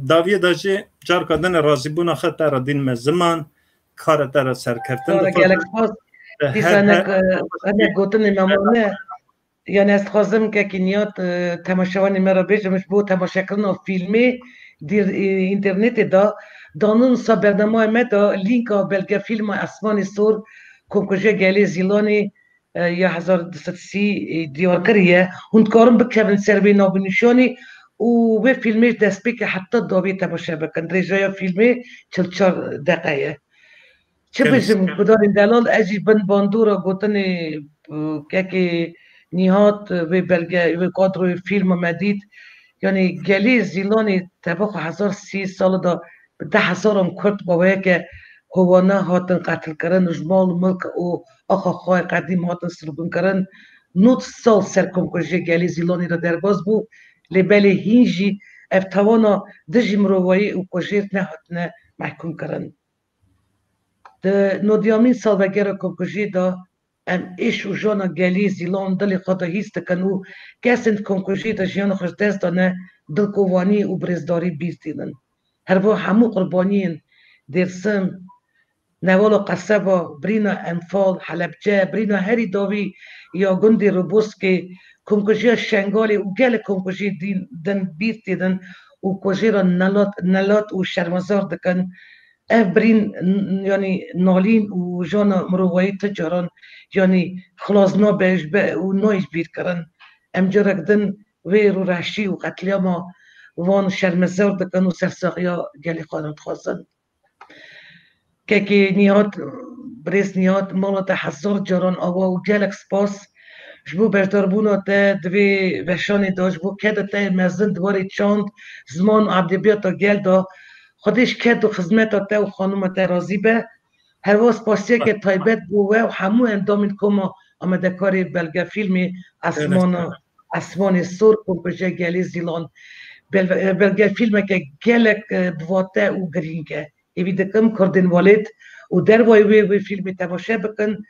dawiyê de jî carka din razîbûna xwe te re dîn me ziman, kara te re serkeftin Kara dixwazim. Gelek spas. E, Dîsa her, hinek, her, e, hinek gotinê me mane. Yani ez dixwazim kekî Niyad, e, temaşevanê me re bêjim, ji bo temaşekirina fîlmê dîr, e, înternetê de, danin sa bernameya me de lînka belgefîlma Esmanê Sor, Komkujiya Gelê Zîlanê, e, ya hezar du sed sî, e, diyar kiriye. Hûn dikarin bikevin ser vê navnîşanê û vê fîlmê ji destpêkê heta dawî temaşe bikin. Dirêjaya fîlmê çil çar deqe ye. Çi Gelek bijim spas. Gudarên delal, ez jî bin bandora gotinê, e, kekê Nîhat, e, vê belge, vê kadroyê fîlma me dît. Yanî gelê Zîlanê teva xwe hezar sî sala de bi deh hezaran Kurd baweyeke hovane hatin qetilkirin û ji mal û milk û axa xwe qedîm hatin sirgûnkirin. Nod sal ser komkujiyê gelê Zîlanê re derbas bû, lê belê hîn jî ev tawana dijî mirovayî û kujêr nehatine mehkûmkirin. Di nodiyamîn salvegera komkujiyê de em êş û jana gelî Zîlan dilê xwe de hîs dikin û kesên di komkujiyê de jiyana xwe ji dest dane, dilkovanî û birêzdarî bîr tînin. Herwiha hemû qurbaniyên Dêrsim, Newala Qeseba, birîna Enfal, Helebce, birîna herî dawî ya gundê Roboskê, komkujiya Şengalê û gelek komkujiyê dîn, din bîr tînin û kujêra nelat, nelat û şermezar dikin. Ev birîn, n-, yanî nalîn û jana mirovayî tu caran, yanî xilas nabe ji be û nayê ji bîr kirin. Em carek din wê rûreşî û qetlîama wan şermezar dikin û sersaxiya gelê xwe re dixwazin. Kekê Nîhat, birêz Nîhat, mala te hezar caran ava û gelek spas ji bo beşdarbûna te di vê weşanê de, ji bo keda te mezin di warê çand, ziman û edebiyata gel de. Xwedê ji ked û xizmeta te û xanima te razî be. Herwiha spasiyeke taybet bo we û hemû endamên koma amadekarê belgefîlmê Esmana, Esmanê Sor, Komkujiya Gelê Zîlan. Bel-, belgefîlmeke gelek, e, bi vate û girîng e. Hêvî dikim Kurdên welêt û dervayî wê, wê fîlmê temaşe bikin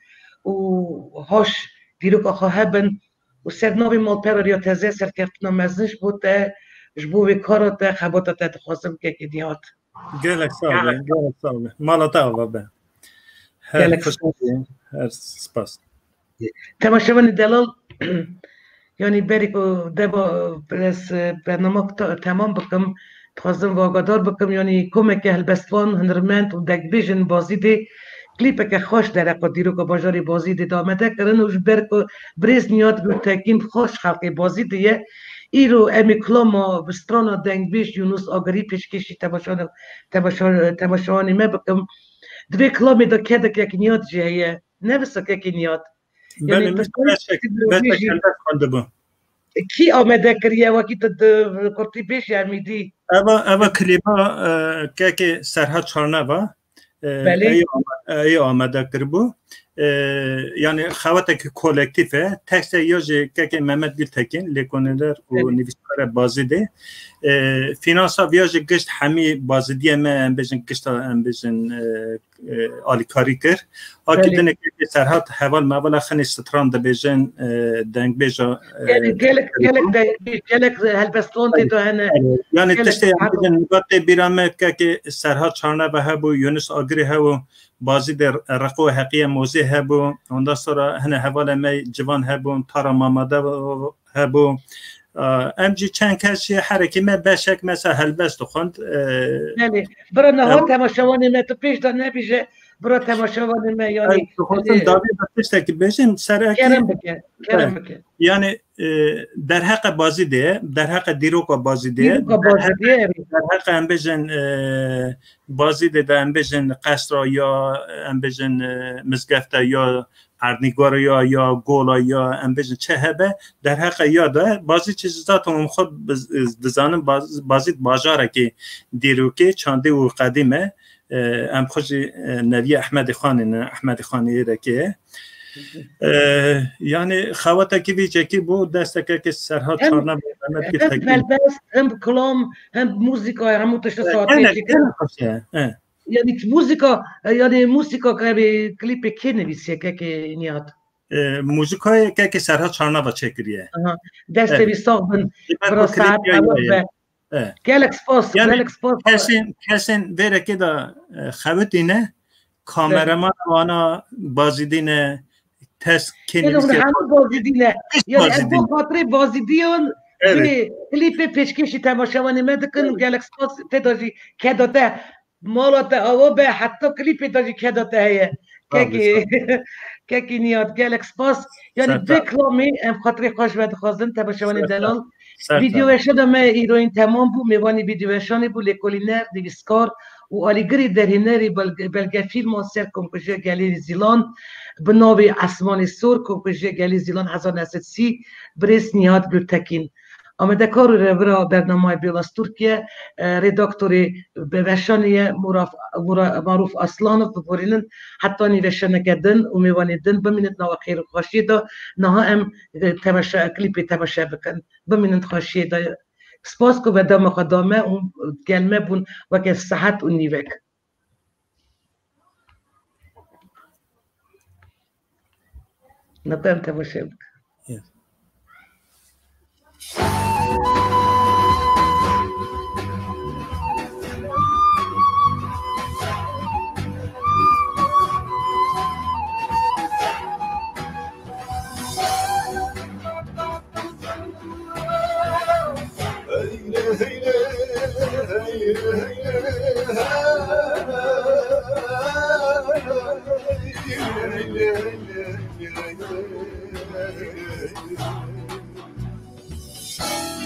û haş dîroka xwe hebin û ser navê malperweriya teze serkeftina mezin ji bo te, ji bo vê kara te, xebata te dixwazim kekê Nîhat. Gelek sağ ol, gelek sağ ol. Mala te ava be. Her Gelek xweş, her spas. Temaşevanê delal, yanî berî ku deba ez, e, bernama te-, temam bikim, dixwazim ve agadar bikim, yanî komeke helbestvan, hunermend û dengbêjên Bazîdê klîpeke xweş dereqa dîroka bajarê Bazîdê de amade kirin û ji ber ku birêz Niyad Gultekin xweş xelkê Bazîdê ye, îro em ê kilama bi strana dengbêj Yunus Agirî pêşkêşî temaşan-, temaşa-, temaşevanê me bikim. Di vê kilamê de kedek yek Niyad jî heye. Ne wisa kekê Niyad. Belê, yanî min tu beşek, beşek helbest xwendibû. Kî amade kiriye wekî tu di kurtî bêjî em î dî? Eva, eva klîba, e, kekê Serhat Çarneva, e, Belê. Ey am-, ey amade kiribû. E, yanî xewetekî kolektîf e. Tekstê ya jî kekê Mehmet Gültekin, lêkoner û Belê. Nivîskare Bazîdê. E, fînansa viya jî gişt hemî Bazîdiyê me, em bêjin gişta, em bêjin, e, e, alîkarî kir. Akî Belê. Dinek Serhat heval mevala xinê stran dibêjin, e, dengbêja, e, Gelek, gelek, gelek dengbêj, gelek helbestvan tê de hene. Yani Gelek tiştê em bêjin, nibat tê bîra me, kekê Serhat Çarneva hebû, Yunus Agirî hebû, Bazîdê Reqo Heqiye Mozî hebû, ondan sonra hine hevalê me civan hebûn, Tara Mamade hebû. Em jî çend kes jî herekî me beşek mesela helbest dixwend. Belê. Bira niha em temaşevanê me tu pêş de nebîje, bira temaşevanê me, yanî, Ez dixwazim e, davê de tiştekî bêjim, ser ekî. Kerem bike, kerem bike. Yani, e, derheqe Bazîdê, derheqe dîroka Bazîdê, Dîroka Bazîdê, derheqe, evet. Derheqe em bêjin, e, Bazîdê de em bêjin qesra ya, em bêjin, e, mizgefte ya Erdnîgor ya, ya Gola ya, em bêjin çi hebe, derheqe ya de, Bazîd çi zaten hûn xwe biz-, dizanin, Baz-, Bazîd bajarekî dîrokê, çandî û qedîm e. E, em xwe jî, e, neviyê Ehmedê Xanê ne, Ehmedê Xanê yê Rekê ye. E, yani xewetekî vî çekî bû, desteke ki Serhat Hem, Çarnava Mehmet bir hem tekin. Helbest, hem kilam, hem muzîka, hemû tişt E, saetê gelek, çêkir. Gelek xweş e. E. Yani muzîka, e, yani muzîka ke bi klîpê kê nivîsiye kekê Niyat? E, muzîkayê kekê Serhat Çarnava çêkiriye. Aha. Destê Evet. Wî sax bin. Ji ber Bira ku klîp saet ya ewe ye. Be. Evet. Gelek spas, Yani gelek spas. Kesên, kesên vê rekê de, e, xewitîne, kameraman wana Bazîdî ne, test Gelek kênivîsê hemû Bazîdî ne. Hiç Yani Bazîdî. Bo xatirê Bazîdiyan Evet. Vê klîpê pêşkêşî temaşevanê me dikin. Evet. Gelek spas tê de jî keda te. Mala te ava be, heta klîpê de jî keda te heye. Tabii, Kekî, tabii. Kekî Niyat, gelek spas. Yani Serta. Bi kilamê em xatirê xwe ji we dixwazin, temaşevanê Serta. Delal. Serta. Vîdeo weşana me îroyîn temam bû. Mêvanî vîdeo weşanê bû, lêkolîner, nivîskar û alîgirê derhênerê belge-, belgefîlman ser Komkujiya Gelê Zîlan bi navê Esmanê Sor, Komkujiya Gelê Zîlan hezar neh sed sî, birêz Niyat Gultekîn. Amedekar û rêvira bernamayê Bêlas Tirkiye, e, redaktorê bi veşanê ye Muraf-, Mura-, Marûf Aslanov, biborînin heta nîveşaneke din û mêvanê din bimînin nava xêr û xweşiyê de. Niha em, e, temaşe, klîpê temaşe bikin. Bimînin xweşiyê de. Spas ku ve dema xwe da me û gel me bûn weke saet û nîvek. Nate em temaşe bikin. Yes.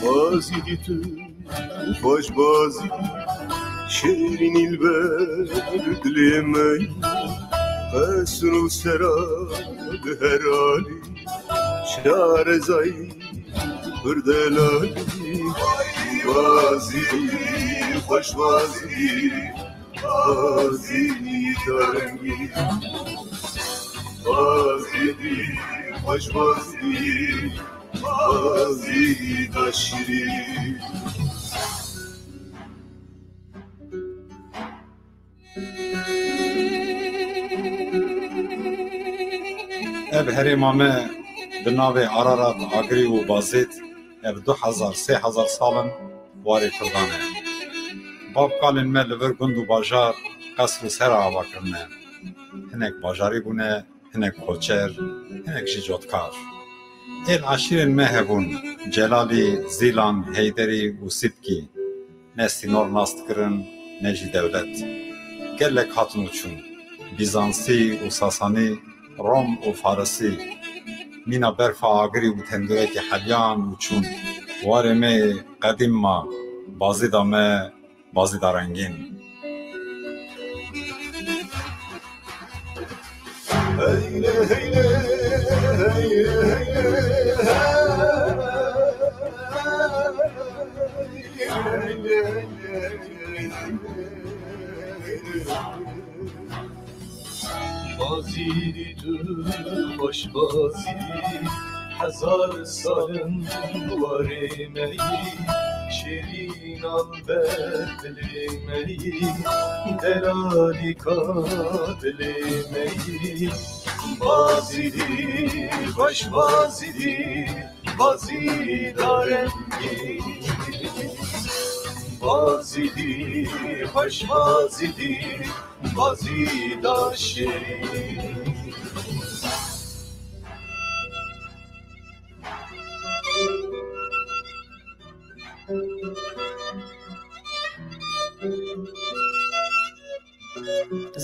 Bazîdî tu xweş bazî, şêrînî li ber dilê me yî. Qesr û sera di her alî, şarezayî pir delalî. Bazîdî xweş bazî, bazî darengî. Bazîdî xweş bazî, bazî da şirî. Ev herêma me bi navê Ararat, Agirî û Bazêd ev du hezar, sê hezar sal in warê Kurdan e. Bav kalên me li vir gund û bajar, qesr û sera ava kirine. Hinek bajarî bûne, hinek koçer, hinek jî cotkar. Êl eşîrên me hebûn, Celalî, Zîlan, Heyderî û Sîpkî. Ne sînor nas dikirin, ne jî dewlet. Gelek hatin û çûn. Bîzansî û Sasanî, Rom û Farisî. Mîna berfa agirî û tendûrekî heliyan û çûn. Warê me yê qedîm ma, bazîda me, bazîda rengîn. Heyle, heyle, heyle, heyle, heyle. Bazîdî tu xweş bazî, hezar sal in warê me yî, şêrînan ber dilê me yî, delalîka dilê me yî. Bazîdî, xweş bazîdî, bazî darengî. Bazîdî, xweş bazîdî, bazî da şêrîn.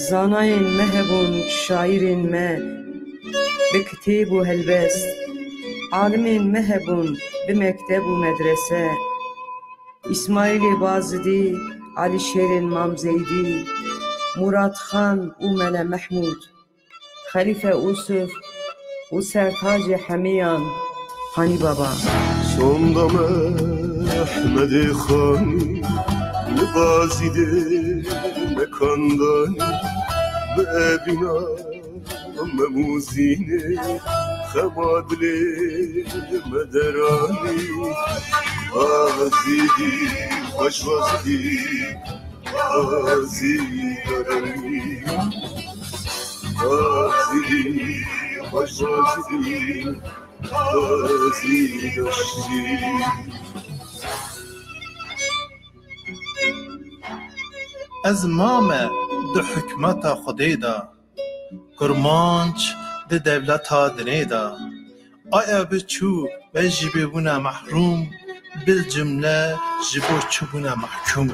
Zanayên me hebûn, şaîrên me, bi kitêb û helbest. Alimên me hebûn, bi mekteb û medrese. Îsmaîlê Bazidî, Alîşêrên Mam Zeydî, Murad Xan û Mele Mehmûd, Xelîfe Ûsif û sertajê hemiyan Hanî Baba. Sonda Mehmedê Xanî li Bazîdê me Kandanî bi evîna memûzînê xema dilê me deranî. Azîdî xweş vazîdî, azîdî deranî. Azîdî xweş vazîdî, azîdî deştî. Ez mame di hikmeta Xwedê de, Kurmanc di dewleta dinê de. Aya bi çû ve jî bibûne mehrûm, bil cimle ji bo çi bûne mehkûm.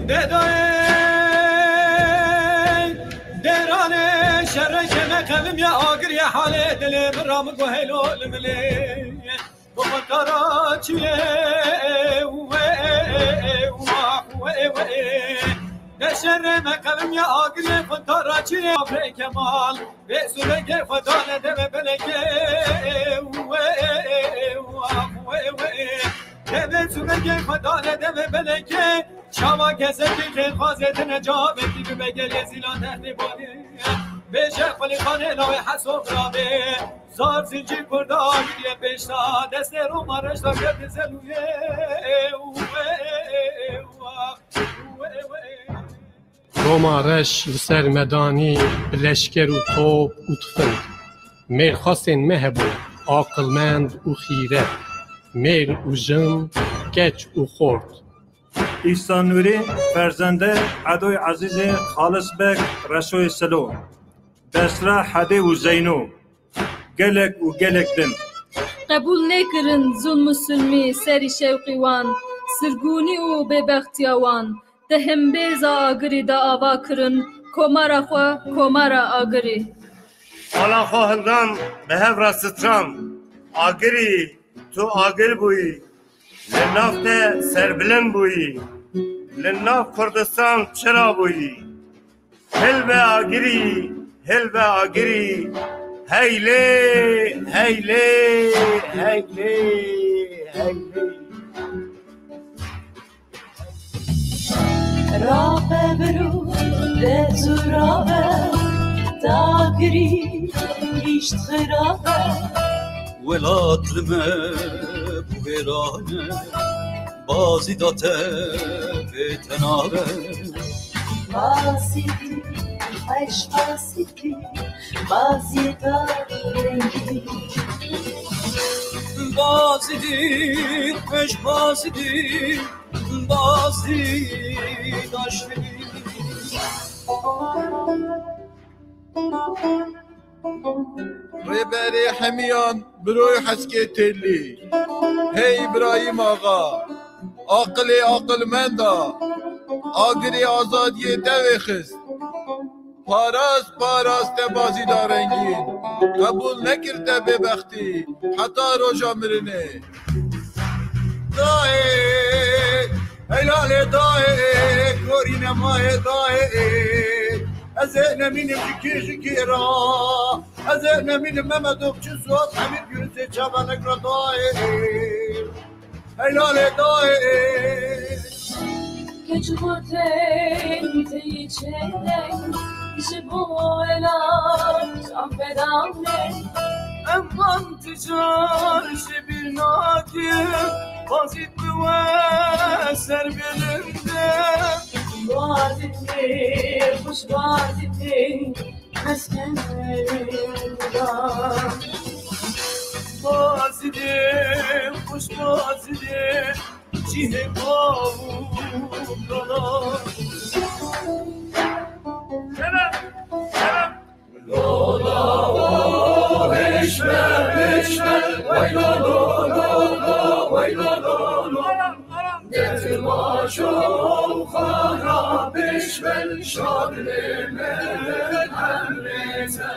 Dedayê deranê şerê keme qevim ya agir ya halê dilê min ra min go helo li milê. Xwe tara çiyê, we, wah, we, we. De şerê me qevim ya agirê xwe tara çiyê. Abrê Kemal, vê sûrekê xwe dane deve belekê, we, wah, we, we. De vê sûrekê xwe dane deve belekê. Çawa kesekî xêrxwazê tine cavekî bibe gelê zîlan dextê bonê. Bêje xwelî xanê lawê heso xirabê. Zar zincîr kurda gidiye pêşta, destê Roma reşta girdi zelûyê. Roma reş li ser medanî bi leşker û top û tifing. Mêrxasên me hebû, aqilmend û xîret. Mêr û jin, keç û xort. Îhsan Nûrî, ferzende Edoy Ezîzê, Xalis Beg, Reşoyê Silo, Besra, Hedê û Zeyno, gelek û gelek din. Qebûl nêkirin zulm û silmî serî şewqî wan, sirgûnî û bêbextiya wan, di himbêza agirî de ava kirin komara xwe, komara agirî. Ala xwe hildan, bi hev re stran, agirî, tu agir bûyî. Li nav te serbilind bûyî. Li nav Kurdistan çira bûyî. Hilbe agirî, hilbe agirî. Heylê, heylê, heylê, heylê. Rabe biro, de tu rabe, dagirî, hîşt xirabe. Welat li me bû wêran e, bazî da te bê tenabe. Bazî, eş bazî, bazî da rengî. Bazî di, eş bazî di, bazî da şirî. Rêberê hemiyan, biroy Heskê Têlî. Hey Îbrahîm Axa, aqilê aqilmenda, agirê azadiyê te vêxist. Parast, parast te bazî da rengîn. Qebûl nekir te bêbextî, heta roja mirinê. Dayê, helalê dayê, korî nemayê dayê. Ez ê nemînim ji kê ji kê ra. Ez ê nemînim Mehmet Okçu, Suat Emîr, Yunusê Çabanek ra dayê. Helalê dayê. Keç gotên teyî çêneng, ji bo welat can feda ne. Em van tu car ji bîr nakin, bazî bi we serbilind e. Bazî tê, xweş bazî tê. Bazidê, xweş Bazidê, cihê bav û kalan. Lola, o, hêşme, hêşme, wey lo, lo, lo, lo, wey lo, lo, lo. Destmaşo xwe ra pêş ben, şadlê me hemrê te.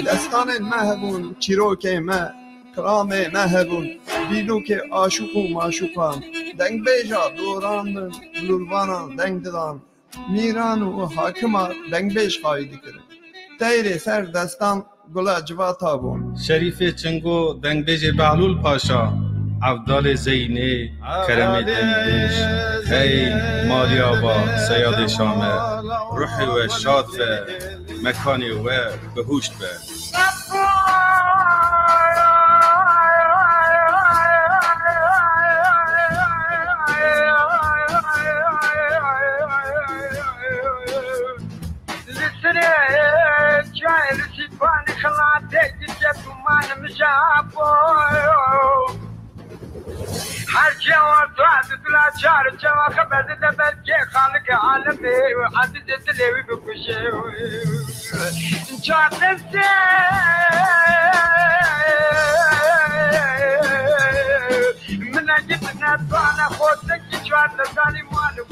Destanên me hebûn, çîrokê me, kilamê me hebûn, dîlokê aşûq û maşûqan, dengbêja doran bin, bilûlvanan deng didan, mîran û hakima dengbêj xayî dikirin. Teyrê ser destan gula civata bûn. Şerîfê Çingo, dengbêjê Behlûl Paşa, Evdalê Zeynê, keremê dengbêj, hey Malî Ava, Seyadê Şame, ruhê we şad be, mekanê we bihuşt be. Li sirê çayê li sîpanî xilatê diçe duman mijabo. Her çewa tu ez dila çar çewa xeberdide belkê xalikê alemê ezizê dilê wî bikuje. Çar destê min egî minetdane xostekî çar destane mali